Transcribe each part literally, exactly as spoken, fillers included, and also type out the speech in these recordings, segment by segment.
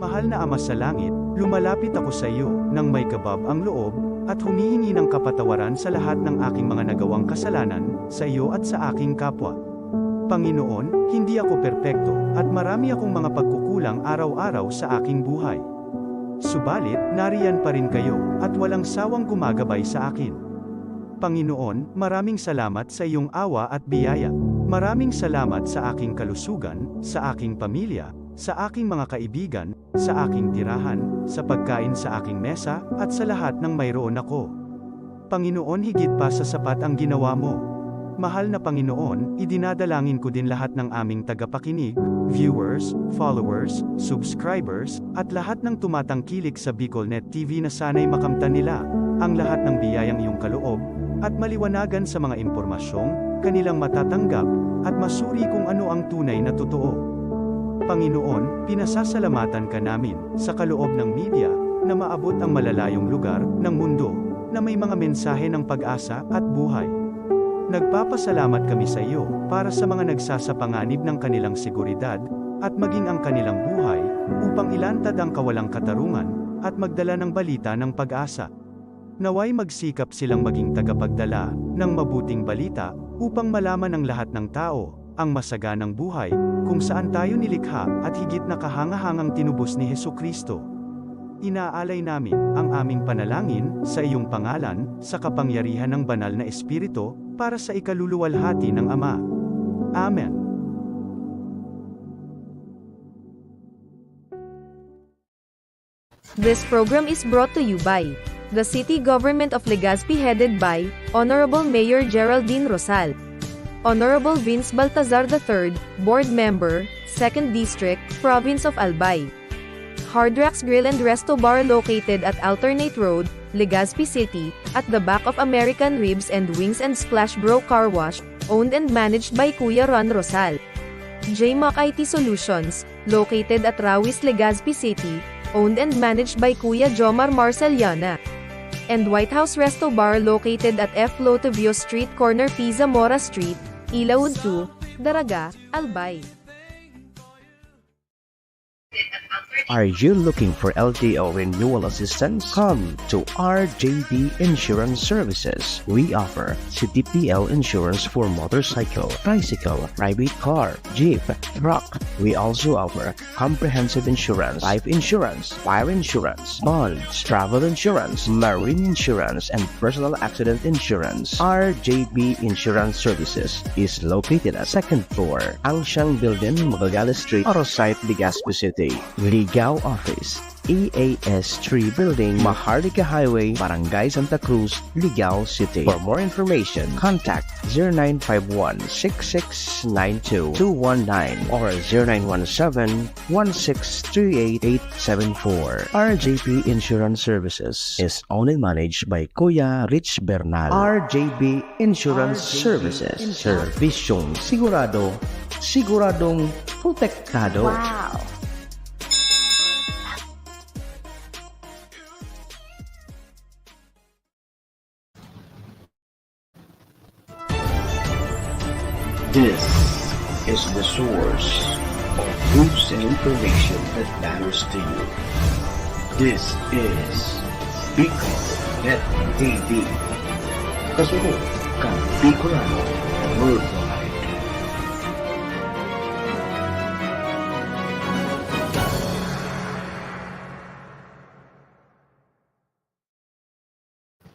Mahal na Ama sa Langit, lumalapit ako sa iyo nang may kabab ang loob at humihingi ng kapatawaran sa lahat ng aking mga nagawang kasalanan sa iyo at sa aking kapwa. Panginoon, hindi ako perpekto at marami akong mga pagkukulang araw-araw sa aking buhay. Subalit, nariyan pa rin kayo at walang sawang gumagabay sa akin. Panginoon, maraming salamat sa iyong awa at biyaya. Maraming salamat sa aking kalusugan, sa aking pamilya, sa aking mga kaibigan, sa aking tirahan, sa pagkain sa aking mesa, at sa lahat ng mayroon ako. Panginoon, higit pa sa sapat ang ginawa mo. Mahal na Panginoon, idinadalangin ko din lahat ng aming tagapakinig, viewers, followers, subscribers, at lahat ng tumatangkilik sa BicolNet T V na sana'y makamtan nila ang lahat ng biyayang iyong kaloob at maliwanagan sa mga impormasyong kanilang matatanggap at masuri kung ano ang tunay na totoo. Panginoon, pinasasalamatan ka namin sa kaloob ng media na maabot ang malalayong lugar ng mundo na may mga mensahe ng pag-asa at buhay. Nagpapasalamat kami sa iyo para sa mga nagsasapanganib ng kanilang seguridad at maging ang kanilang buhay upang ilantad ang kawalang katarungan at magdala ng balita ng pag-asa. Naway magsikap silang maging tagapagdala ng mabuting balita upang malaman ng lahat ng tao ang masaganang buhay kung saan tayo nilikha at higit na kahangahangang tinubos ni Jesu-Cristo. Inaalay namin ang aming panalangin sa iyong pangalan, sa kapangyarihan ng Banal na Espiritu, para sa ikaluluwalhati ng Ama. Amen. This program is brought to you by the City Government of Legazpi, headed by Honorable Mayor Geraldine Rosal, Honorable Vince Baltazar the third, Board Member, Second District, Province of Albay. Hard Rocks Grill and Resto Bar, located at Alternate Road, Legazpi City, at the back of American Ribs and Wings and Splash Bro Car Wash, owned and managed by Kuya Ron Rosal. J Mac I T Solutions, located at Rawis, Legazpi City, owned and managed by Kuya Jomar Marceliana. And White House Resto Bar, located at F Lotovio Street, corner P Zamora Street, Ilaud two, Daraga, Albay. Are you looking for L T O renewal assistance? Come to R J B Insurance Services. We offer C T P L insurance for motorcycle, tricycle, private car, jeep, truck. We also offer comprehensive insurance, life insurance, fire insurance, bonds, travel insurance, marine insurance, and personal accident insurance. R J B Insurance Services is located at second floor, Angsiang Building, Magallanes Street, Oro Site, Legazpi City. Ligao Office, E A S three Building, Maharlika Highway, Barangay Santa Cruz, Ligao City. For more information, contact zero nine five one, six six nine two, two one nine or zero nine one seven, one six three eight, eight seven four. R J P Insurance Services is owned and managed by Kuya Rich Bernal. R J B Insurance Services. Serbisyong sigurado, siguradong protektado. Wow! This is the source of news and information that matters to you. This is Bicol Net T V. Kasunod kan Bicolano Worldwide.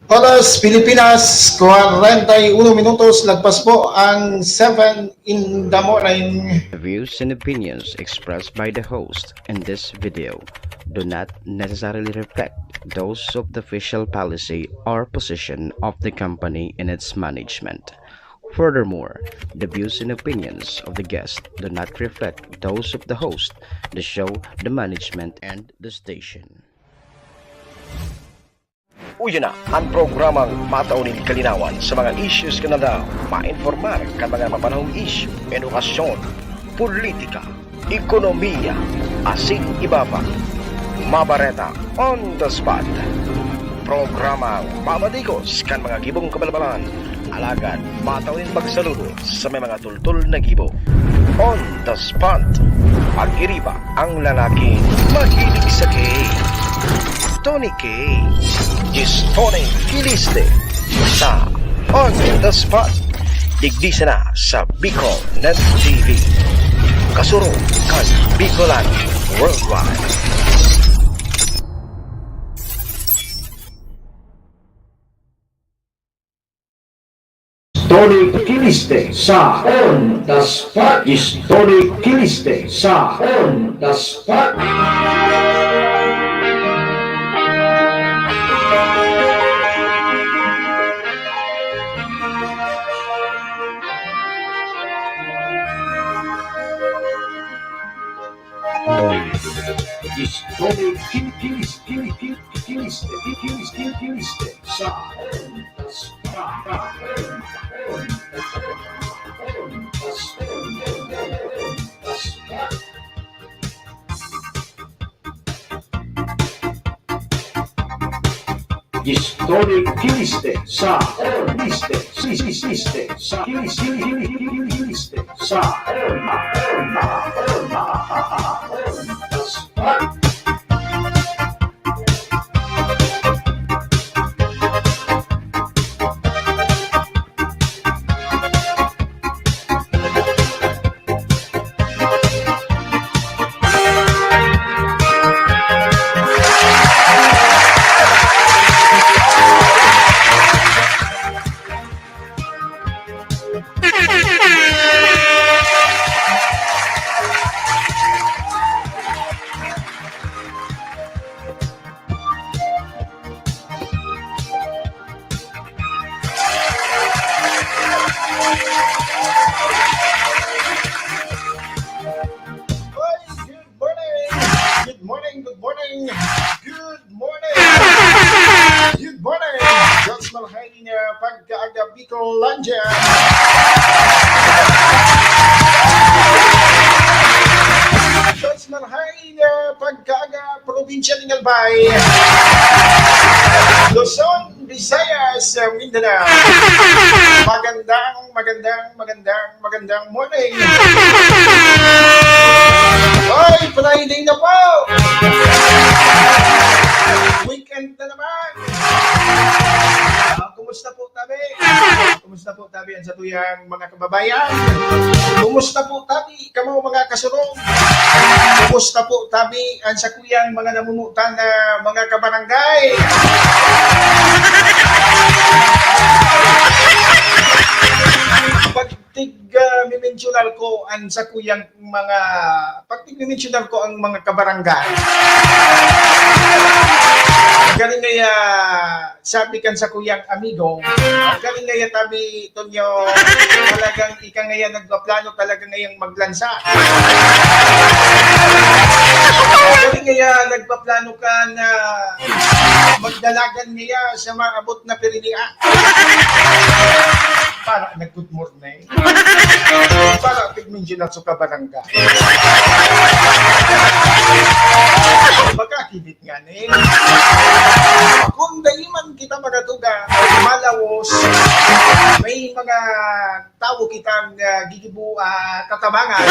Oras Pilipinas, kwarenta y uno minutos, lagpas po ang seven in the morning. The views and opinions expressed by the host in this video do not necessarily reflect those of the official policy or position of the company and its management. Furthermore, the views and opinions of the guest do not reflect those of the host, the show, the management, and the station. Uya na an programang matao nin kalinawan sa mga issues kan aldaw, maimpormar kan mga mapanahong isyu, edukasyon, politika, ekonomiya, asin iba pa. Mabareta on the spot. Programang mamadigos kan mga gibong kabalbalan, alagad matao nin pagsaludo sa may mga tultol na gibo. On the Spot. Pag-iriba ang lalaking mahilig sa K. Tony K. Is Tony Kiliste sa On the Spot. Digdi sana sa Bicol Net T V. Kasurog kan Bicolan Worldwide. Tony Kiliste sa On the Spot. Is Tony Kiliste sa On the Spot. Is Tony Kil-, Kilis-, Kili-, Kil-, Kiliste, Kil-, Kilis-, Kil-, Kiliste sa On the Spot. Is Tony Kiliste sa On Liste, si, si, Siste sa Kilis, Kilis, Kilis, Kiliste sa On, On, On, On, On, On, On, On. Hoy, good morning! Good morning, good morning! Good morning! Good morning! Josmar Hain, uh, pagkaaga Bicolandia. Josmar Hain, uh, pagkaaga probinsya nin Albay, Luzon, Visayas, Mindanao. Magandang, magandang, magandang, magandang morning. Hoy, Friday na po! Weekend na naman! Ah, kumusta po, tabi? Kumusta po, tabi, ang satuyang mga kababayan? Kumusta po, tabi? Kamo mga kasurong, kumusta po, tabi, ang sakuyang mga namomotan na mga kabarangay? Pag tig, ah, mimensyonar ko ang sakuyang mga, pag tigmimensyonar ko ang mga kabarangay, galing kaya sabi kan sakuyang amigo, galing kaya tabi Tonyo, talagang ika ngaya nagpaplano talaga ngayang maglansa. Kami ngaya nagpaplano ka na magdalagan ngaya sa maabot na pirilian. Para nag-good morning. Para tigmensyonar sa kabarangay. Magkakibit nga ni. Kung dai man kita magatuga, malawos, may mga tawo kitang, ah, gigibo, ah, tatabangan.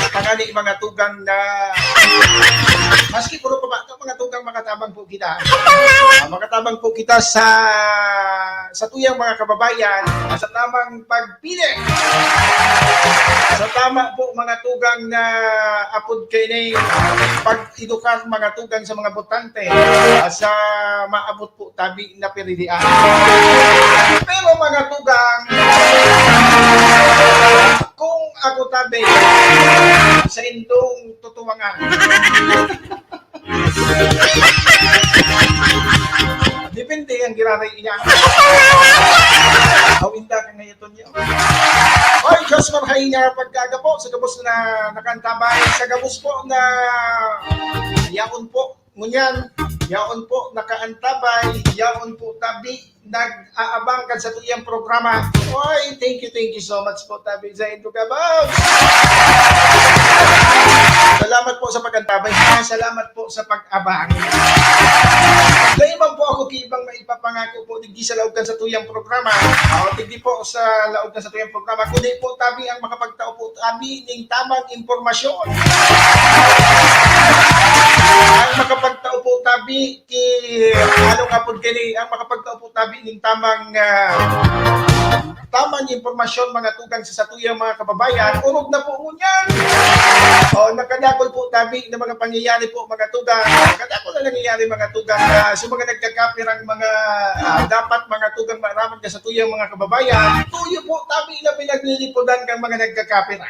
Tangani mga tugang na, maski puro pabata, mga tugang makatabang po kita. Ah, makatabang po kita sa, sa tuyang mga kababayan, sa tamang pagpili. Sa tama po, mga tugang na apod kaini, pag-edukar mga tugang sa mga botante, ah, sa maabot po tabi na pirilian. Pero mga tugang, kung ako tabi, sa indong tutuwangan. Depende ang giraray niya. Aw, inda ka ngayon, Tonyo. Oy, Diyos marhay nga pagkaga po, sa gabos na nakantabay, sa gabos po na yaon po, ngunyan, Yaon po, nakaantabay. Yaon po, tabi, nag-aabang kan satuyang programa. Oy, thank you, thank you so much po, tabi, sa indo kabab. Salamat po sa pag-antabay. Ah, salamat po sa pag-abang. Dai man po ako kaibang maipapangako po digdi sa laog kan satuyang programa. O, digdi po sa laog kan satuyang programa. Kundi po, tabi, ang makapagtao po, tabi, ning tamang impormasyon. Ang makapagtao po, tabi, ki, ano nga po kini, ang makapagtao po, tabi, ning tamang, ah, tamang impormasyon, mga tugang, sa satuyang mga kababayan. Orog na po ngunyan. O, nakadakol po, tabi, na mga pangyayari po, mga tugang. Nakadakol na nangyayari, mga tugang, ah, sa mga nagkakapirang mga, ah, dapat, mga tugang, maaraman ka satuyang mga kababayan. Tuyo po, tabi, na pinaglilipodan kang mga nagkakapira.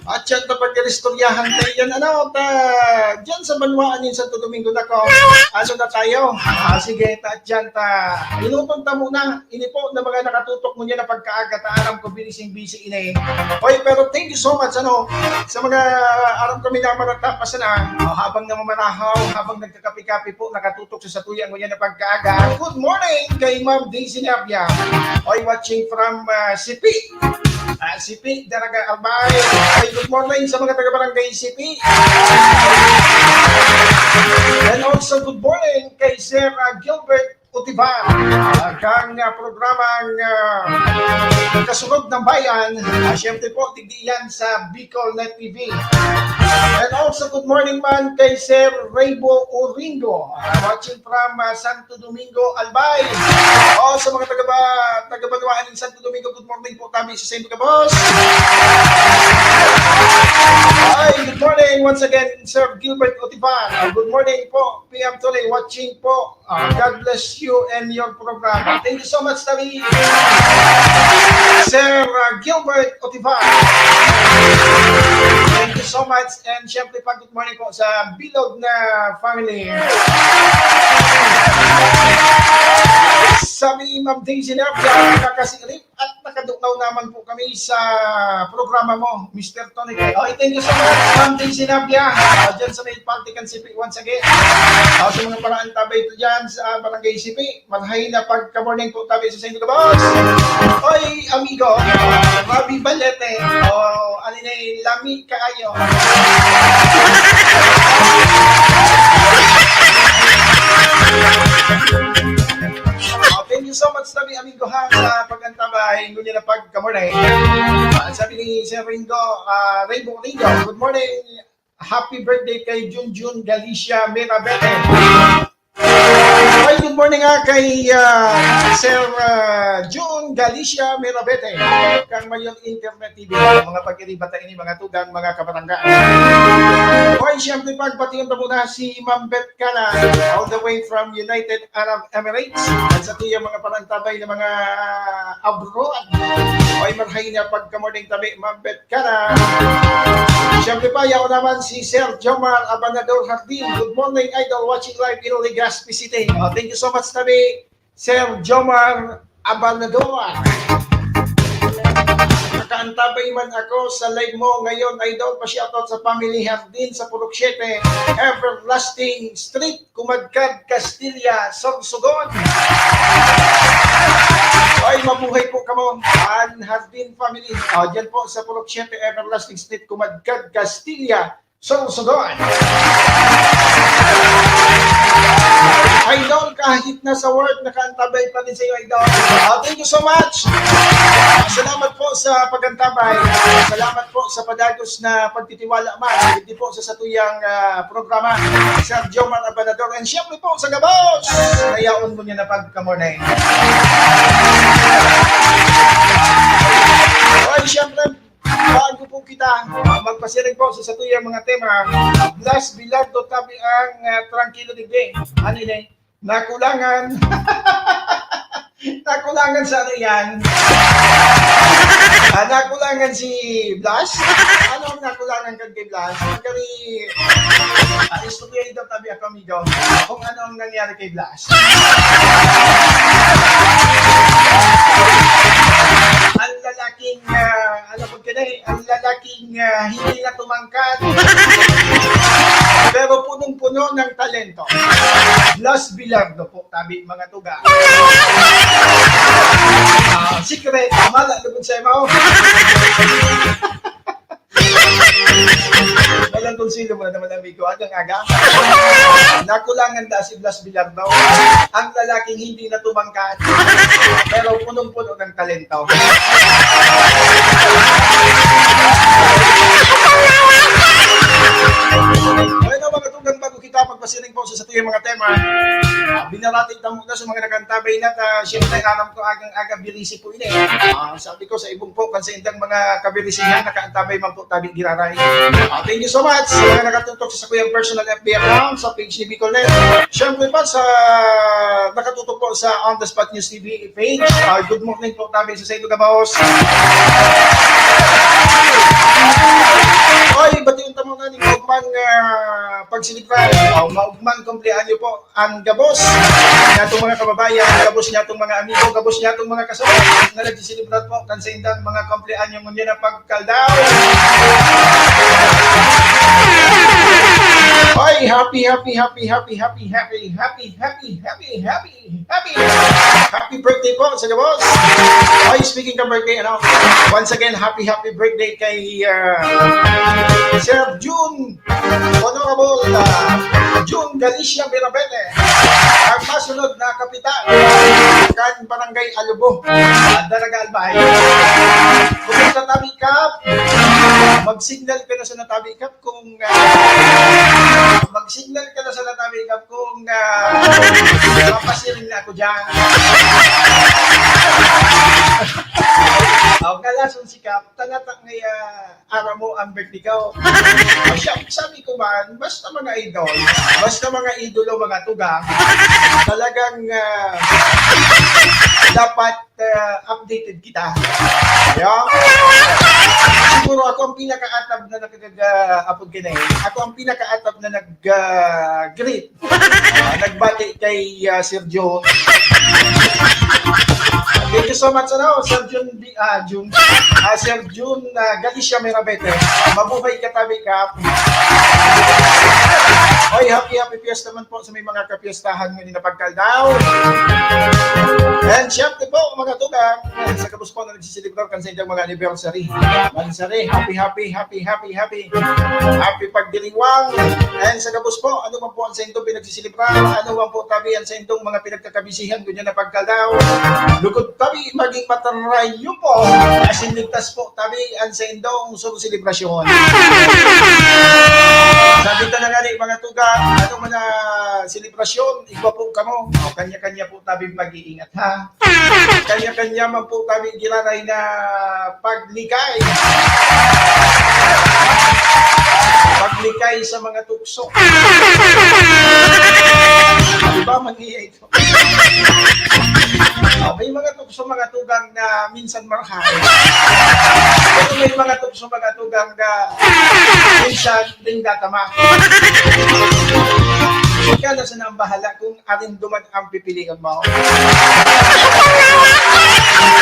At yan, kapag inistoryahan tayo yan, ano, ta, dyan sa banwaan yung Santo Domingo na ko, ano na tayo? Ah, sige, ta, dyan, ta, inutong ta muna. Ini po na mga nakatutok mo niya na pagkaaga, ta, aram ko, binising-bisi ini. Oy, pero thank you so much, ano, sa mga aram kami na maratapas na, oh, habang namamarahaw, habang nagkakape-kape po, nakatutok sa satuya mo yan na pagkaaga. Good morning kay Ma'am Daisy Navia. Oy, watching from, ah, Sipi. Ah, Sipi, Daraga, Albay. Oy, good morning sa mga taga-barangay Sipi. And also, good morning kay Sir, ah, Gilbert Utiban. Ah, kang, ah, programang, ah, Kasunod ng Bayan. Ah, siyempre po, digdi yan sa Bicol Net T V. And also, good morning man kay Sir Raybo Oringo. Ah, watching from, ah, Santo Domingo, Albay. Oh, sa mga taga-, taga-Banwaan ng Santo Domingo, good morning po kami sa Saint Cabos. Hi, good morning once again, Sir Gilbert Otiban. Ah, good morning po, P M Tole, watching po. Ah, God bless you and your program. Thank you so much, Tabi. Sir, ah, Gilbert Otiban. Thank you so much. And syempre, pag good morning po sa Bilog na family. Sabi ni Ma'am Daisy Navia, nakakasiring at nakadunaw naman po kami sa programa mo, Mister Tony K. Okay, thank you so much, Ma'am Daisy Navia. Ah, dyan sa may party kan Sipi once again. Ah, sa mga paraan tabay ito dyan sa Barangay Sipi, marhay na pagka-morning po tabi sa Saint Gabos. Oy, amigo, Rabi Balete. Oh, ano na eh, lami kaayo. Oh, thank you so much, tabi, amigo, ha, sa pag-antabay. Ngunyan na pagka-morning. Ah, sabi ni Sir Ringo, ah, Rainbow Ringo, good morning. Happy birthday kay Junjun Galicia Mirabete. Ay, good morning nga kay, ah, Sir, ah, Jun Galicia Mirabete. Kang Mayon Internet T V, mga pag-iribata ini, mga tugang, mga kabarangay. Oy, siyempre, pagbatian ta muna si Ma'am Beth Cana, all the way from United Arab Emirates. At sa tuyang mga panantabay na mga abroad. Oy, marhay na pagka-morning tabi, Ma'am Beth Cana. Siyempre pa, yaon naman si Sir Jomar Abanador Hardin. Good morning, Idol. Watching live in Legazpi City. Oh, thank you so much, tabi, Sir Jomar Abanador. Nakaantabay man ako sa live mo ngayon, Idol. Pa-shoutout sa family Hardin sa Purok Siete, Everlasting Street, Kumadkad, Castilla, Sorsogon. Ay, mabuhay po kamo, an Hardin family. Ah, dyan po sa Purok Siete, Everlasting Street, Kumadkad, Castilla, Sorsogon. Idol, kahit nasa work, nakaantabay pa rin sa'yo, Idol. Ah, thank you so much. Salamat po sa pag-antabay. Salamat po sa padagos na pagtitiwala man. Hindi po sa satuyang, ah, programa, Sir Jomar Abanador. And siyempre po, sa gabos, nayaon mo niya na pagka-morning. Ay, siyempre, bago po kita, ah, magpasiring po sa satuyang mga tema, Blas Bilardo, tabi ang, ah, Trangkilo Digdi. Ano yun eh? Nakulangan. Nakulangan sa ano yan? Ah, nakulangan si Blas? Ano ang nakulangan kan kay Blas? Ang kani, ah, istorya ito, tabi ako, amigo. Kung ano ang nangyari kay Blas. Ang lalaking, ah, ano pag kani, ang lalaking lalaking, ah, hindi na tumangkad, pero punong-puno ng talento. Blas Bilardo po, tabi, mga tugang. Ah, secret, mala lugod sa imaw. Walang konsilo mo na naman, amigo. Agang-aga. Nakulangan na si Blas Bilardo. Ang lalaking hindi na tumangkad, pero punong-puno ng talento. Bueno, mga tugang, bago kita magpasiring po sa satuyang mga tema, ah, binarati ta muna sa mga nakantabay na ta, siyempre, aram ko, agang-aga, birisi po ini. Ah, sabi ko sa ibong po, kan sa indang mga kabirisihan, nakaantabay man po tabi giraray. Ah, thank you so much sa mga nakatutok sa sakuyang personal F B account, sa page ni Bicol Net. Siyempre pa sa nakatutok po sa On The Spot News T V page. Ah, good morning po tabi sa saito gabos. Oy, bati yung tamo na ni Maugmang, ah, pagsilipran. Oh, maugmang kumpleanyo po ang gabos niatong mga kababayan, gabos niatong mga amigo, gabos niatong mga kasabot na nagsiselebrar po kan sa indang mga kumpleanyo ngunyan na pagkaldaw. Oy, happy, happy, happy, happy, happy, happy, happy, happy, happy, happy, happy, happy, happy birthday po sa gabos. Oy, speaking of birthday, ano, once again, happy, happy birthday kay, ah, Sir June Honorable, ah, June Galicia Mirabete, ang masunod na kapitan kan Barangay Alubo, ah, Daraga, Albay. Kumusta, Tabi Kap? Mag-signal ka na sa Tabi Kap kung, ah, mag-signal ka na sa Tabi Kap kung, ah, mapasiring na ako dyan. Oh, kalason si Kap, talatak ngay, ah, aram mo ang birthday ko. Siya, sabi ko man, basta mga idol, basta mga idolo, mga tugang, talagang, ah, dapat, ah, updated kita. Ayan. Siguro ako ang pinakaatab na nagkakaga-, apod ka na eh. Ako ang pinakaatab na nag, ah, greet. Ah, nagbati kay, ah, Sir Jun. Thank you so much, ano, Sir Jun, ah, Jun, ah, Sir Jun, ah, Galicia Mirabete. Mabuhay ka, Tabi Kap. Oy, happy, happy fiesta man po sa may mga kapiestahan ngayon na pagkaldaw. And syempre po, mga tugang, sa gabos po na nagsiselebrar kan sa inyong mga anniversary. Mansari, happy, happy, happy, happy, happy. Happy pagdiriwang. And sa gabos po, ano man po ang sa inyong pinagsiselebrar, ano man po tabi ang sa inyong mga pinagkakabisihan, ganyan na pagkalaw. Lugod tabi, maging matarayo po. Asin ligtas po tabi ang sa inyong solo selebrasyon. Sabi ta na nga ni, mga tugang, ano man na selebrasyon, igwa po kamo. O, kanya-kanya po tabi pag-iingat, ha? Kanya-kanya man po tabi giraray na paglikay. Paglikay sa mga tukso. Di ba, mali ito? Ah, may mga tukso, mga tugang na minsan marahay. Pero may mga tukso, mga tugang na minsan ding datama. Ikaw na sana ang bahala kung arin duman ang pipilian mo.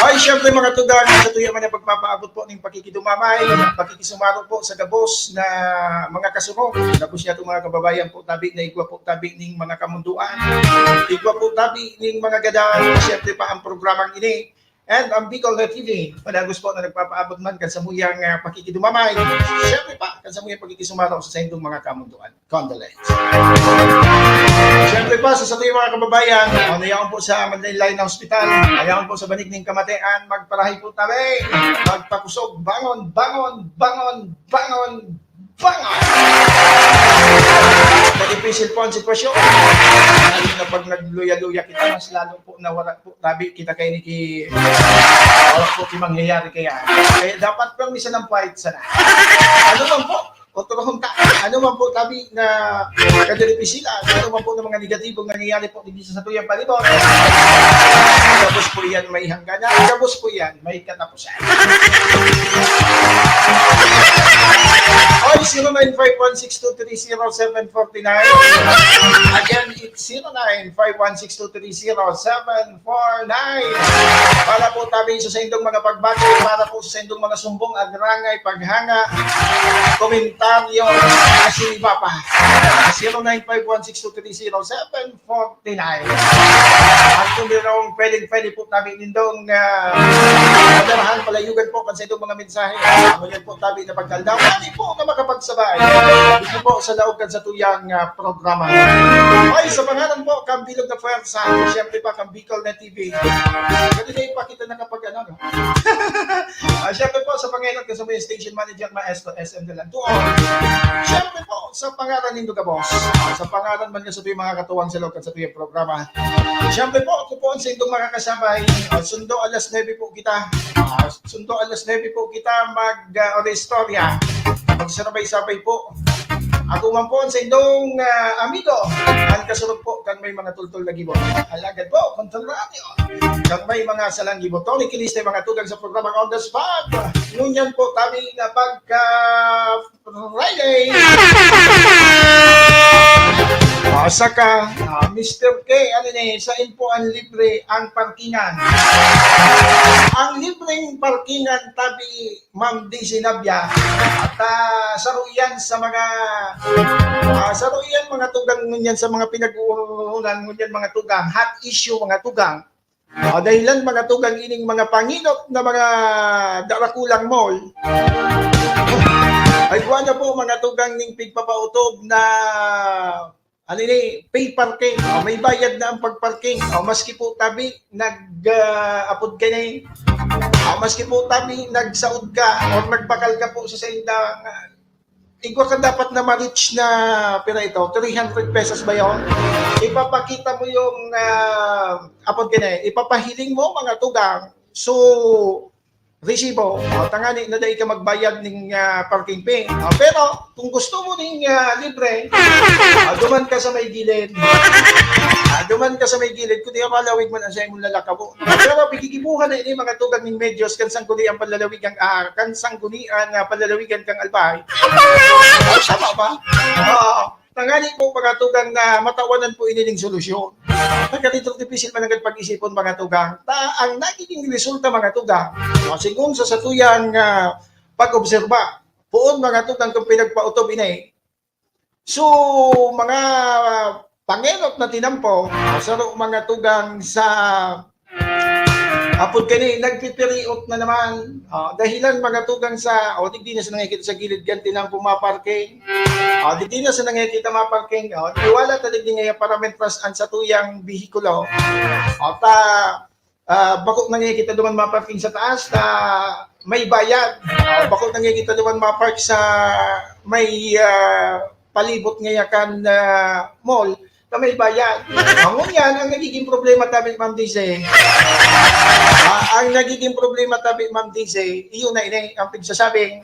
Ay, syempre, mga tugang, sa tuya man ang pagpapaabot po ning pakikidumamay, pakikisumaro po sa gabos na mga kasunod. Gabos niya itong mga kababayan po tabi na igwa po tabi ning mga kamunduan. Igwa po tabi ning mga gadan. Syempre pa ang programang ini. And ang Bicol Net T V, padagos po na nagpapaabot man kan samuyang, ah, pakikidumamay. Syempre pa, kan samuyang pakikisumaro sa saindong mga kamunduan. Condolence. Siyempre pa, sa satuyang mga kababayan, ah, na yaon po sa Manlaylay na ospital, na yaon po sa banig ning kamatian, magparahay po tabi, magpakusog, bangon, bangon, bangon, bangon, bangon! Madipisil po ang sitwasyon. Lalo na pag nagluya-luya kita, mas lalo po na wala po tabi kita kay Niki. Wala po ki mangyayari kaya. Kaya dapat permisan ng fight sana. Ano man po? Otrohon ta, ano man po tabi na kadiripisil, ano man po ng mga negatibong nangyayari po digdi sa satuyang palibot, gabos po iyan may hangganan, gabos po iyan may katapusan. O, zero nine five one six two three zero seven four nine. Again, it's zero nine five one six two three zero seven four nine. Para po tabi sa saindong mga pagbati, para po sa saindong mga sumbong, agrangay, paghanga, komentaryo, asin iba pa. Zero nine five one six two three zero seven four nine. At kung mayroong pwedeng, pwede po tabi nindong, ah, madarahan, palayugan po kan saindong mga mensahe. Ako yan po tabi na pagkaldaw. Pwede po na makapagsabay. Dito po sa laog kan satuyang, ah, programa. Ay, sa pangalan po, kan Bilog na Pwersa, siyempre pa, kan Bicol na T V. Pwede na ipakita na kapag ano, no? Ah, siyempre po, sa pangalan ko sa mga station manager, Maestro S M Galantuan. Siyempre po, sa pangalan nindo, Gabos. Ah, sa pangalan man nga sa mga katuwang sa loob kan satuyang programa. Siyempre po, ako po ang saindong makakasabay. Ah, sundo alas nuebe po kita. Ah, sundo alas nuebe po kita mag, ah, oristorya. Magsasabay-sabay po. Ako man po ang saindong, ah, amigo. Ang kasunod po, kan may mga tultol na gibo. Alagad po, kontraryo. Kan may mga salang gibo. Tony Kiliste, mga tugang sa programa On The Spot. Ngunyan po, tabi na pagka Friday. Ah, saka, ah, Mister K, ano ni, sain po ang libre ang parkingan? Ang libreng parkingan, tabi, Ma'am Daisy Nabia, at, ah, saro iyan sa mga, ah, saro iyan mga tugang ngunyan sa mga pinag-uurunan ngunyan mga tugang, hot issue mga tugang. Ah, dahilan mga tugang ining mga panginot na mga darakulang mall. Ay, buwan na po mga tugang ning pigpapautob na, ano ini, pay parking. Ah, may bayad na ang pagparking. Ah, maski po tabi, nag, ah, apod ka na eh. Ah, maski po tabi, nagsaod ka or nagbakal ka po sa saindang, ah, igwa ka dapat na ma-reach na, pira ito, three hundred pesos ba yun? Ipapakita mo yung, ah, apod ka na eh, ipapahiling mo mga tugang. So, resibo, o, tangani na dai ka magbayad ning, ah, parking fee. Ah, pero kung gusto mo ning, ah, libre, ah, duman ka sa may gilid. Ah, duman ka sa may gilid, kundi ang malawig man ang sa imong lalakabo. Pero pigigibuhan na ini mga tugang ning medyos kan sanggunian panlalawigan, ah, kan sanggunian, ah, panlalawigan kang Albay. Ah, tama ba? Oo. Tangani po, mga tugang, na matawanan po ini ning solusyon. Pagka dito, dipisil man agad pag-isipon, mga tugang. Ta, ang nagiging resulta, mga tugang, ah, sigon sa satuyang, ah, pag-obserba, poon, mga tugang, kung pinagpautob ini. So, mga pangenot na tinampo, ah, saro, mga tugang, sa apod kani, nagpipiriot na naman. Ah, dahilan, mga tugang, sa, o, digdi na sa nangikita sa gilid, ganti na ang pumaparking. Ah, digdi na sa nangikita maparking. Ah, iwala ta digdi ngaya para mentras an satuyang behikulo. Ah, ta, ah, bako nangikita duman maparking sa taas, ta may bayad. Ah, bako nangikita duman mapark sa may, ah, palibot ngaya kan, ah, mall. Na may bayad. Ang ngunyan, ang nagiging problema tabi, Ma'am D C, ah, ang nagiging problema tabi, Ma'am D C, iyon na ini, ang pigsasabing,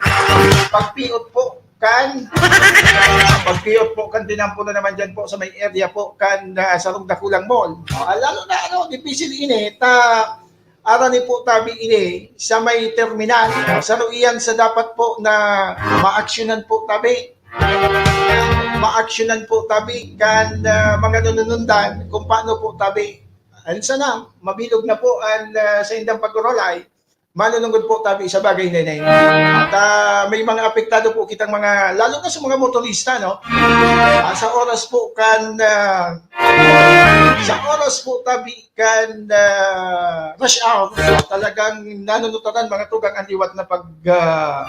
pagpiot po kan, pagpiot po kan tinampo na naman dyan po sa may area po kan, ah, Sarong Dakulang Mall. Ah, lalo na, ano, dipisil ini, ta, arani po tabi ini sa may terminal. Saro iyan sa dapat po na maaksyonan po tabi. Maaksyonan po tabi kan, ah, mga nanunundan kung paano po tabi. An sana, mabilog na po an, ah, saindang pag-urolay. Manunungod po tabi sa bagay na ini. At, ah, may mga apektado po kitang mga, lalo na sa mga motorista, no? Ah, sa oras po kan, ah, sa oras po tabi kan, ah, rush hour, talagang nanunutaran mga tugang an liwat na pag, ah,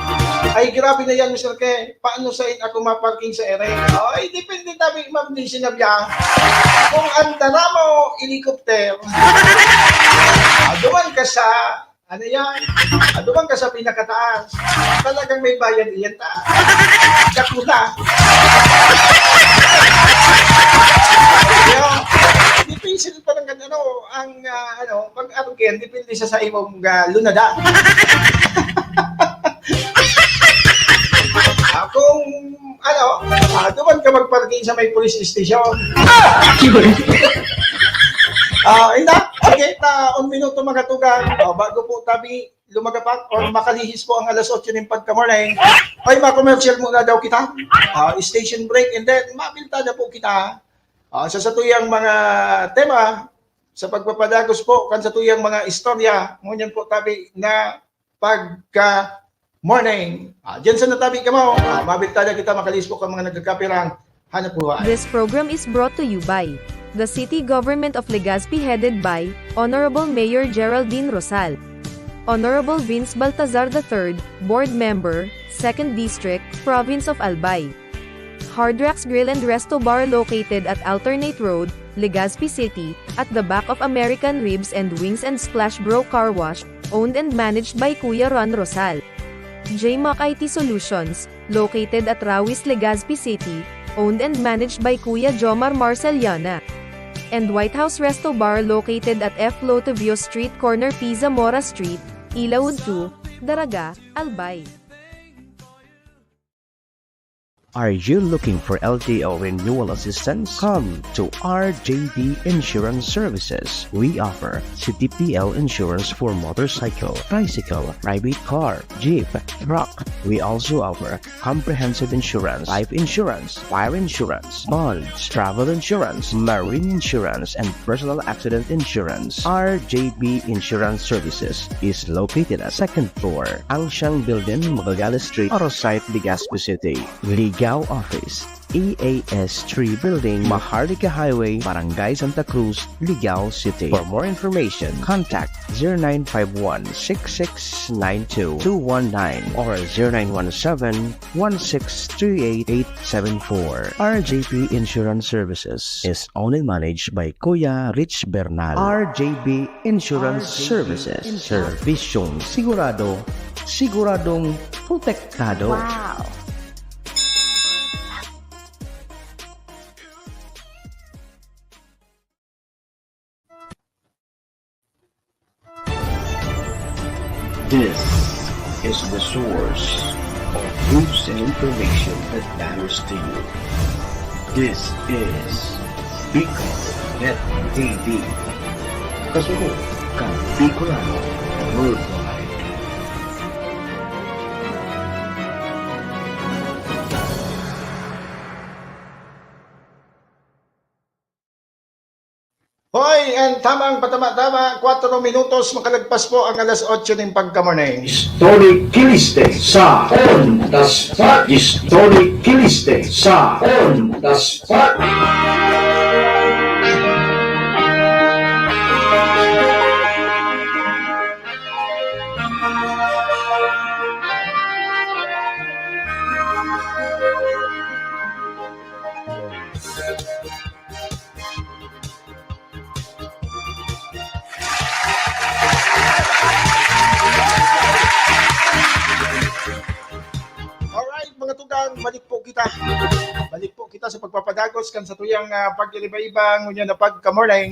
"Ay, grabe na yan, Mister K. Paano sain ako maparking sa ere?" Ay, depende tabi, Ma'am Daisy Nabia. Kung ang dara mo, helicopter, ah, duman ka sa, ano yan? Ah, duman ka sa pinakataas. Talagang may bayad iyan ta. Dakula. Kaya, depende pa lang kan ano, ang, ah, ano, pag-arog yan, depende sa, sa imong, ah, lunada. Ah, kung, ano, ah, duman ka magparking sa may police station. Ah, ina, okay, ta, un minuto mga tugang. Oh, bago po tabi, lumagapak or makalihis po ang alas otso nin pagka-morning. Ay, ma-commercial muna daw kita. Ah, station break, and then mabinta na po kita. Ah, sa satuyang mga tema, sa pagpapadagos po kan satuyang mga istorya, ngunyan po tabi na pagka-morning. Ah, diyan sa natabi kamo, ah, mabinta na kita, makalihis po kan mga nagkakapirang hanap buhay. This program is brought to you by the City Government of Legazpi, headed by Honorable Mayor Geraldine Rosal, Honorable Vince Baltazar the third, Board Member, Second District, Province of Albay. Hard Rocks Grill and Resto Bar, located at Alternate Road, Legazpi City, at the back of American Ribs and Wings and Splash Bro Car Wash, owned and managed by Kuya Ron Rosal. J Mac I T Solutions, located at Rawis, Legazpi City, owned and managed by Kuya Jomar Marceliana. And White House Resto Bar, located at F Lotovio Street, corner P Zamora Street, Ilaud two, Daraga, Albay. Are you looking for L T O renewal assistance? Come to R J B Insurance Services. We offer C T P L insurance for motorcycle, tricycle, private car, jeep, truck. We also offer comprehensive insurance, life insurance, fire insurance, bonds, travel insurance, marine insurance, and personal accident insurance. R J B Insurance Services is located at second floor, Angsiang Building, Magallanes Street, Arosite, Legazpi City. Ligao Office, E A S three Building, Maharlika Highway, Barangay Santa Cruz, Ligao City. For more information, contact zero nine five one, six six nine two, two one nine or zero nine one seven, one six three eight, eight seven four. R J P Insurance Services is owned and managed by Kuya Rich Bernal. R J B Insurance Services. Serbisyong sigurado, siguradong protektado. Wow! This is the source of news and information that matters to you. This is Bicol Net T V. Kasunod kan Bicolano Worldwide. Hoy, and tamang patama-tama, kwatro minutos makalagpas po ang alas otso nin pagka-morning. Story Kiliste sa On the Spot. Story Kiliste sa On the Spot. Alright, mga tugang, balik po kita. Balik po kita sa pagpapadagos kan satuyang, ah, pag-iba-iba ngunyan na pagka-morning.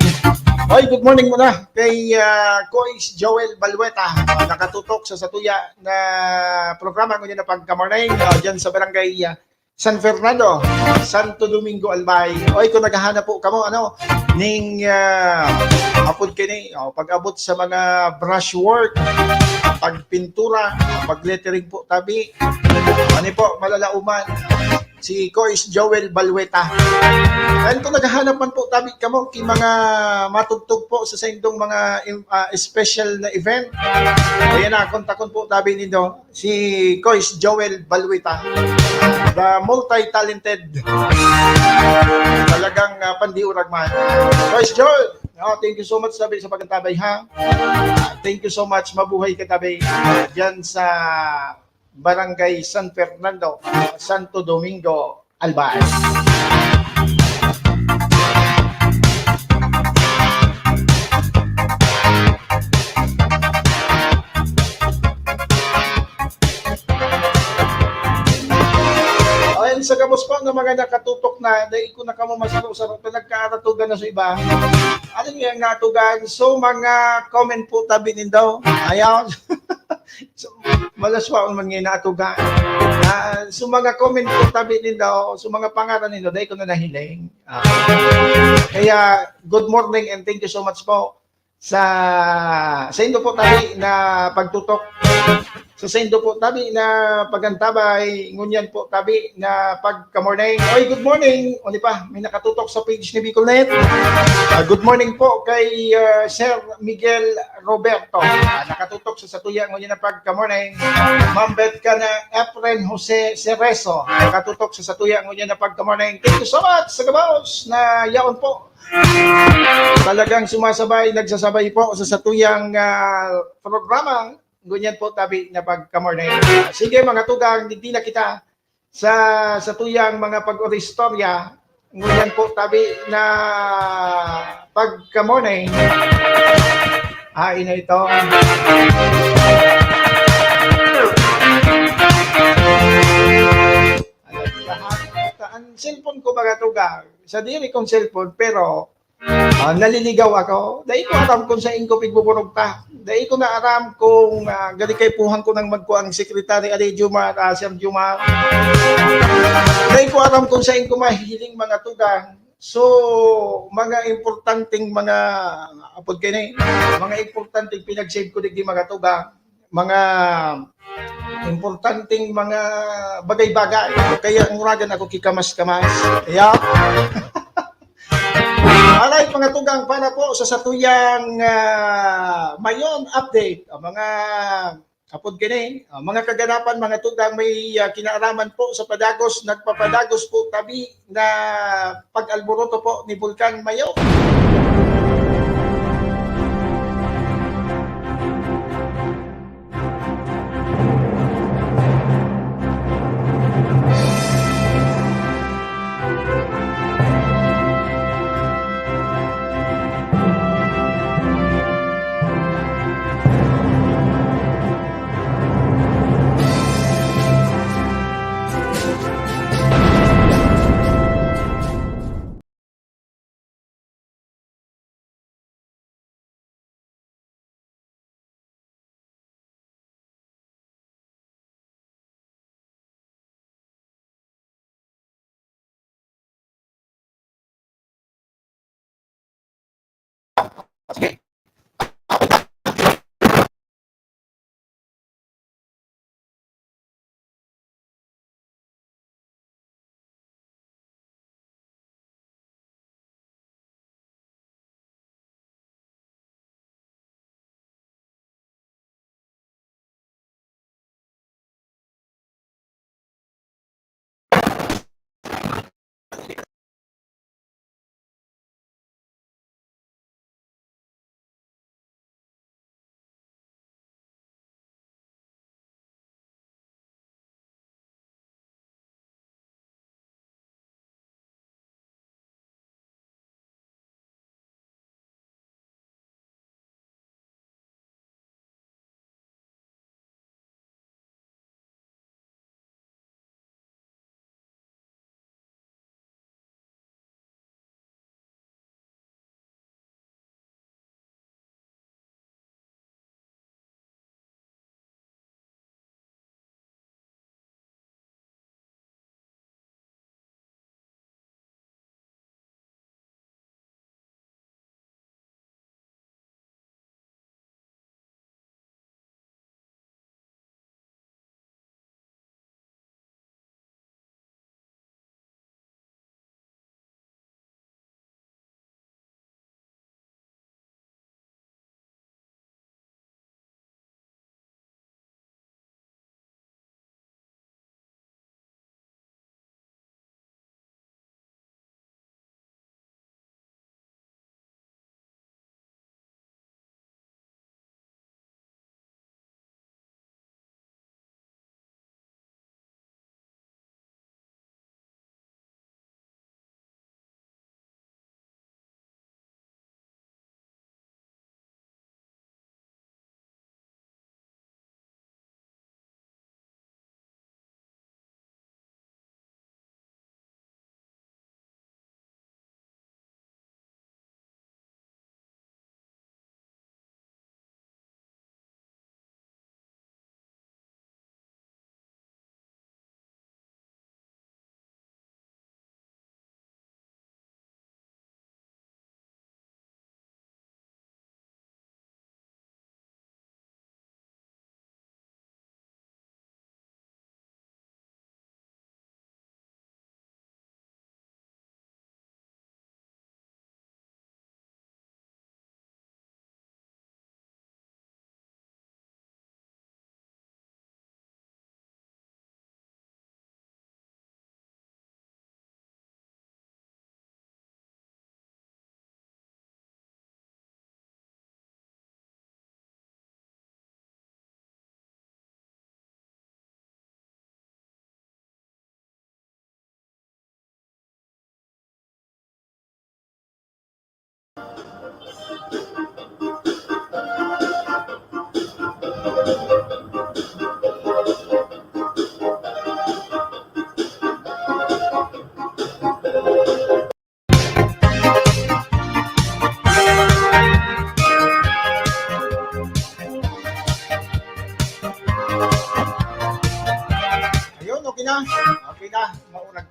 Oy, good morning muna kay, ah, Kois Joel Balueta. Nakatutok sa satuya na programa ngunyan na pagka-morning, ah, dyan sa barangay, ah, San Fernando, Santo Domingo, Albay. Oy, kung naghahanap po kamo, ano, ning, ah, apod kini, oh, pag-abot sa mga brushwork, pagpintura, pag-lettering po tabi, ano po, malalauman, si Kois Joel Balueta. And kung naghahanap man po tabi kamo, ki mga matugtog po sa saindong mga im-, ah, special na event, ayan na, kontakon po tabi nindo si Kois Joel Balueta, the multi-talented. Talagang, ah, pandiurag man. Kois Joel, oh, thank you so much, tabi, sa pagkantabay, ha? Ah, thank you so much. Mabuhay ka, tabi, ah, dyan sa Barangay San Fernando, Santo Domingo, Albay. Ayan, sa gabos po ng mga nakatutok na, dahil ko na kamo masaro-saro na nagkaaratugan na sa iba. Ano nga nga atugan? So, mga comment po tabi nindo. Ayaw. So, malaswa man nga natuga. Ah, so, mga comment po tabi nindo, so, mga pangaran nindo, dahil ko na nahiling. Ah, kaya, good morning and thank you so much po. sa saindo po tabi na pagtutok. Sa saindo po tabi na pagantabay, ngunyan po tabi na pagka-morning. Oy, good morning. O di pa, may nakatutok sa page ni Bicolnet. Ah, good morning po kay, ah, Sir Miguel Roberto. Ah, nakatutok sa satuya ngunyan na pagka-morning. Ma'am Beth ka na Efren Jose Cerezo. Nakatutok sa satuya ngunyan na pagka-morning. Thank you so much sa gabos na yaon po. Talagang sumasabay, nagsasabay po sa satuyang, ah, programa. Ngunyan po tabi na pagka-morning. Sige, mga tugang, digdi na kita sa satuyang mga pag-oristorya. Ngunyan po tabi na pagka-morning. Hain na ito. Ang cellphone ko, mga tugang, sa diri kong cellphone, pero, ah, naliligaw ako. Dai ko aram kung sain ko pigbuburugta. Dai ko na aram kung, ah, gali kaipuhan ko nang magkuang secretary, ali Jomar, ah, Sir Jomar. Dai ko aram kung sain ko mahihiling, mga tugang. So, mga importanteng mga, apod kini, mga importanteng pinag-save ko digdi, mga tugang. Mga importanteng mga bagay-bagay. Kaya nguragan ako kikamas-kamas. Yeah. Alright, mga tugang, para po sa satuyang, ah, mayon update, ang mga apod kini, ah, mga kaganapan, mga tugang, may, ah, kinaaraman po sa padagos, nagpapadagos po tabi na pag-alboroto po ni Bulkan Mayon.